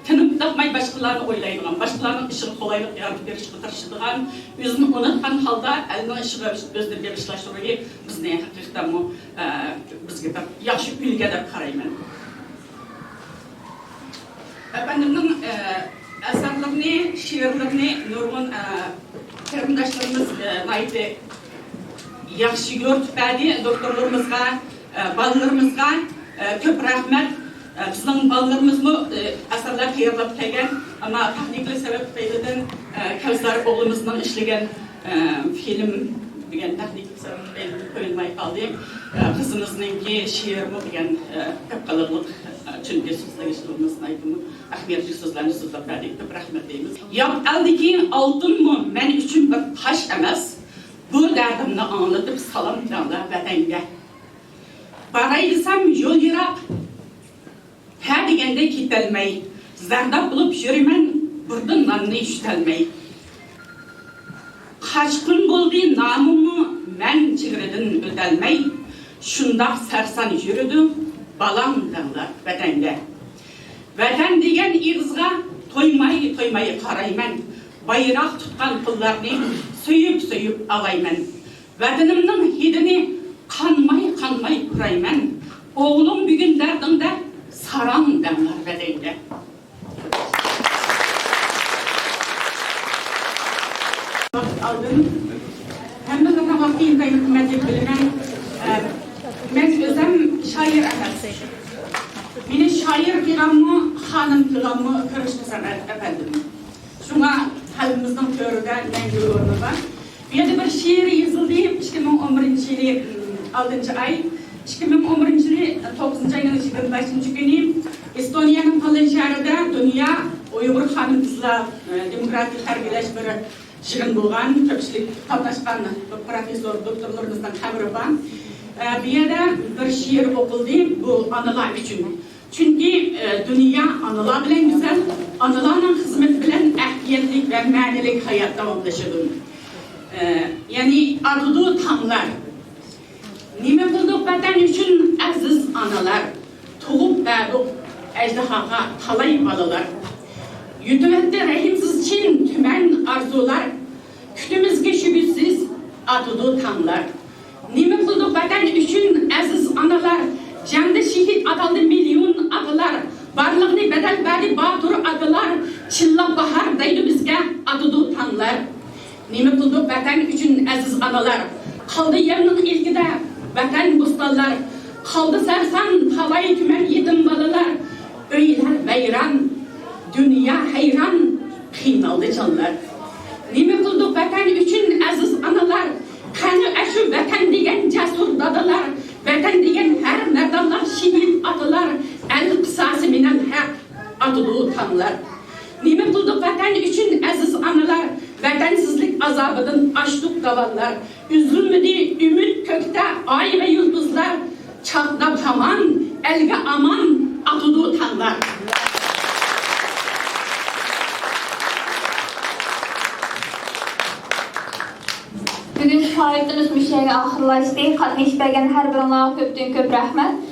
تىنىپ تاپماي باشقىلارنى ئويلايدىغان، باشقىلارنىڭ ئىشىغا قولايلىق ياردەم بېرىشكە تىرىشىدىغان، ئۆزىنى ئۇنتقان ھالدا ئەلنىڭ ئىشىغا ئۆزىنى بېغىشلاش روھى بىزنى ھەقىقەتەنمۇ، ئە، بىزگە بەك ياخشى ئۈلگە دەپ قارايمەن. ئەپەندىمنىڭ، ئە، ئەسەرلىرىنى، شېئىرلىرىنى نۇرغۇن، ئە، قېرىنداشلىرىمىز، ئە، ناھايىتى ياخشى يورۇتۇپ بەردى. دوكتورلىرىمىزغا، ئە، بالىلىرىمىزغا، ئە، كۆپ رەھمەت. ئە، بىزنىڭ بالىلىرىمىزمۇ، ئە، ئەسەرلەر تەييارلاپ كەلگەن، ئەمما تېخنىكىلىق سەۋەب تۈپەيلىدىن، ئە، كەۋسەر ئوغلىمىزنىڭ ئىشلىگەن، ئە، فىلىم دېگەن تېخنىكىلىق سەۋەب تۈپەيلىدىن قويۇلماي قالدى. ئە، قىزىمىزنىڭكى شېئىرىمۇ دېگەن، ئە، كۆپ قىلىقلىق، ئە، چۈنكى سۆزلىگۈچىلىرىمىز ناھايىتىمۇ ئەھمىيەتلىك سۆزلەرنى سۆزلەپ بەردى. كۆپ رەھمەت دەيمىز. يات ئەلدىكى ئالتۇنمۇ مەن ئۈچۈن بىر تاش ئەمەس. بۇ دەردىمنى ئاڭلىتىپ سالام بېرىڭلار ۋەتەنگە. باراي دېسەم يول يىراق، ھە دېگەندە كېتەلمەي، زەرداب بولۇپ يۈرىمەن، بىردىن ناننى يۈتەلمەي. قاچقۇن بولدى نامىممۇ مەن چېگرىدىن ئۆتەلمەي، شۇنداق سەرسان يۈرىدۇ بالاڭ دەڭلار ۋەتەنگە. ۋەتەن دېگەن ئېغىزغا تويماي، تويماي قارايمەن، بايراق تۇتقان قوللارنى سۆيۈپ، سۆيۈپ ئالايمەن. ۋەتىنىمنىڭ ھىدىنى قانماي، قانماي پۇرايمەن. ئوغلۇم بۈگۈن دەردىڭدە ساراڭ دەڭلار ۋەتەنگە. ۋاقىت ئالدىم. ھەممىلىرىنىڭ ۋاقتى ئىنتايىن قىممەتلىك بىلىمەن. ئە، مەن ئۆزۈم شائىر ئەمەس. مېنى شائىر قىلغانمۇ، خانىم قىلغانمۇ كۈرەش ھۈسەن ئەپەندىم. شۇڭا قەلبىمىزنىڭ تۆرىدە مەڭگۈ ئورنى بار. بۇ يەردە بىر شېئىر يېزىلدى. ئىككى مىڭ ئون بىرىنچى يىلى، ئالتىنچى ئاي، ئىككى مىڭ ئون بىرىنچى يىلى توققۇزىنچى ئاينىڭ يىگىرمە بەشىنچى كۈنى ئېستونىيەنىڭ تاللىن شەھىرىدە دۇنيا ئۇيغۇر خانىم قىزلار، ئە، دېموكراتىك تەربىيەلەش بىر يىغىن بولغان، كۆپچىلىك قاتناشقان بىر پروفېسسور دوكتورلىرىمىزنىڭ خەۋىرى بار. ئە، بۇ يەردە بىر شېئىر ئوقۇلدى، بۇ ئانىلار ئۈچۈن. چۈنكى، ئە، دۇنيا ئانىلار بىلەن گۈزەل، ئانىلارنىڭ خىزمىتى بىلەن ئەھمىيەتلىك ۋە مەنىلىك ھايات داۋاملىشىدۇ. ئە، يەنى ئاتىدۇ تاڭلار. نېمە قىلدۇق ۋەتەن ئۈچۈن ئەزىز ئانىلار؟ تۇغۇپ بەردۇق ئەجدىھاغا تالاي بالىلار. يۈتۈۋەتتى رەھىمسىز چىن تۈمەن ئارزۇلار. كۈتۈمىزگە شۈبھىسىز ئاتىدۇ تاڭلار. نېمە قىلدۇق ۋەتەن ئۈچۈن ئەزىز ئانىلار؟ جەڭدە شېھىت ئاتالدى مىليون ئاتىلار. بارلىقىنى بەدەل بەردى باتۇر ئاكىلار. چىللاپ باھار دەيدۇ بىزگە ئاتىدۇ تاڭلار. نېمە قىلدۇق ۋەتەن ئۈچۈن ئەزىز ئانىلار؟ قالدى يەرنىڭ ئىلكىدە ۋەتەن بوستانلار. قالدى سەرسان تالاي تۈمەن يېتىم بالىلار. ئۆيلەر ۋەيران، دۇنيا ھەيران، قىينالدى جانلار. نېمە قىلدۇق ۋەتەن ئۈچۈن ئەزىز ئانىلار؟ قەنى ئەشۇ ۋەتەن دېگەن جەسۇر دادىلار؟ ۋەتەن دېگەن ھەر مەردانلار شېھىت ئاتىلار. ئەل قىساسى مىنەل ھەق، ئاتىدۇ تاڭلار. نېمە قىلدۇق ۋەتەن ئۈچۈن ئەزىز ئانىلار؟ ۋەتەنسىزلىك ئازابىدىن ئاچتۇق داۋانلار. ئۈزۈلمىدى ئۈمىد كۆكتە ئاي ۋە يۇلتۇزلار. چاقناپ ھامان ئەلگە ئامان ئاتىدۇ تاڭلار. بۈگۈنكى پائالىيىتىمىز مۇشۇ يەرگە ئاخىرلاشتى. قاتنىشىپ بەرگەن ھەر بىرىڭلارغا كۆپتىن كۆپ رەھمەت.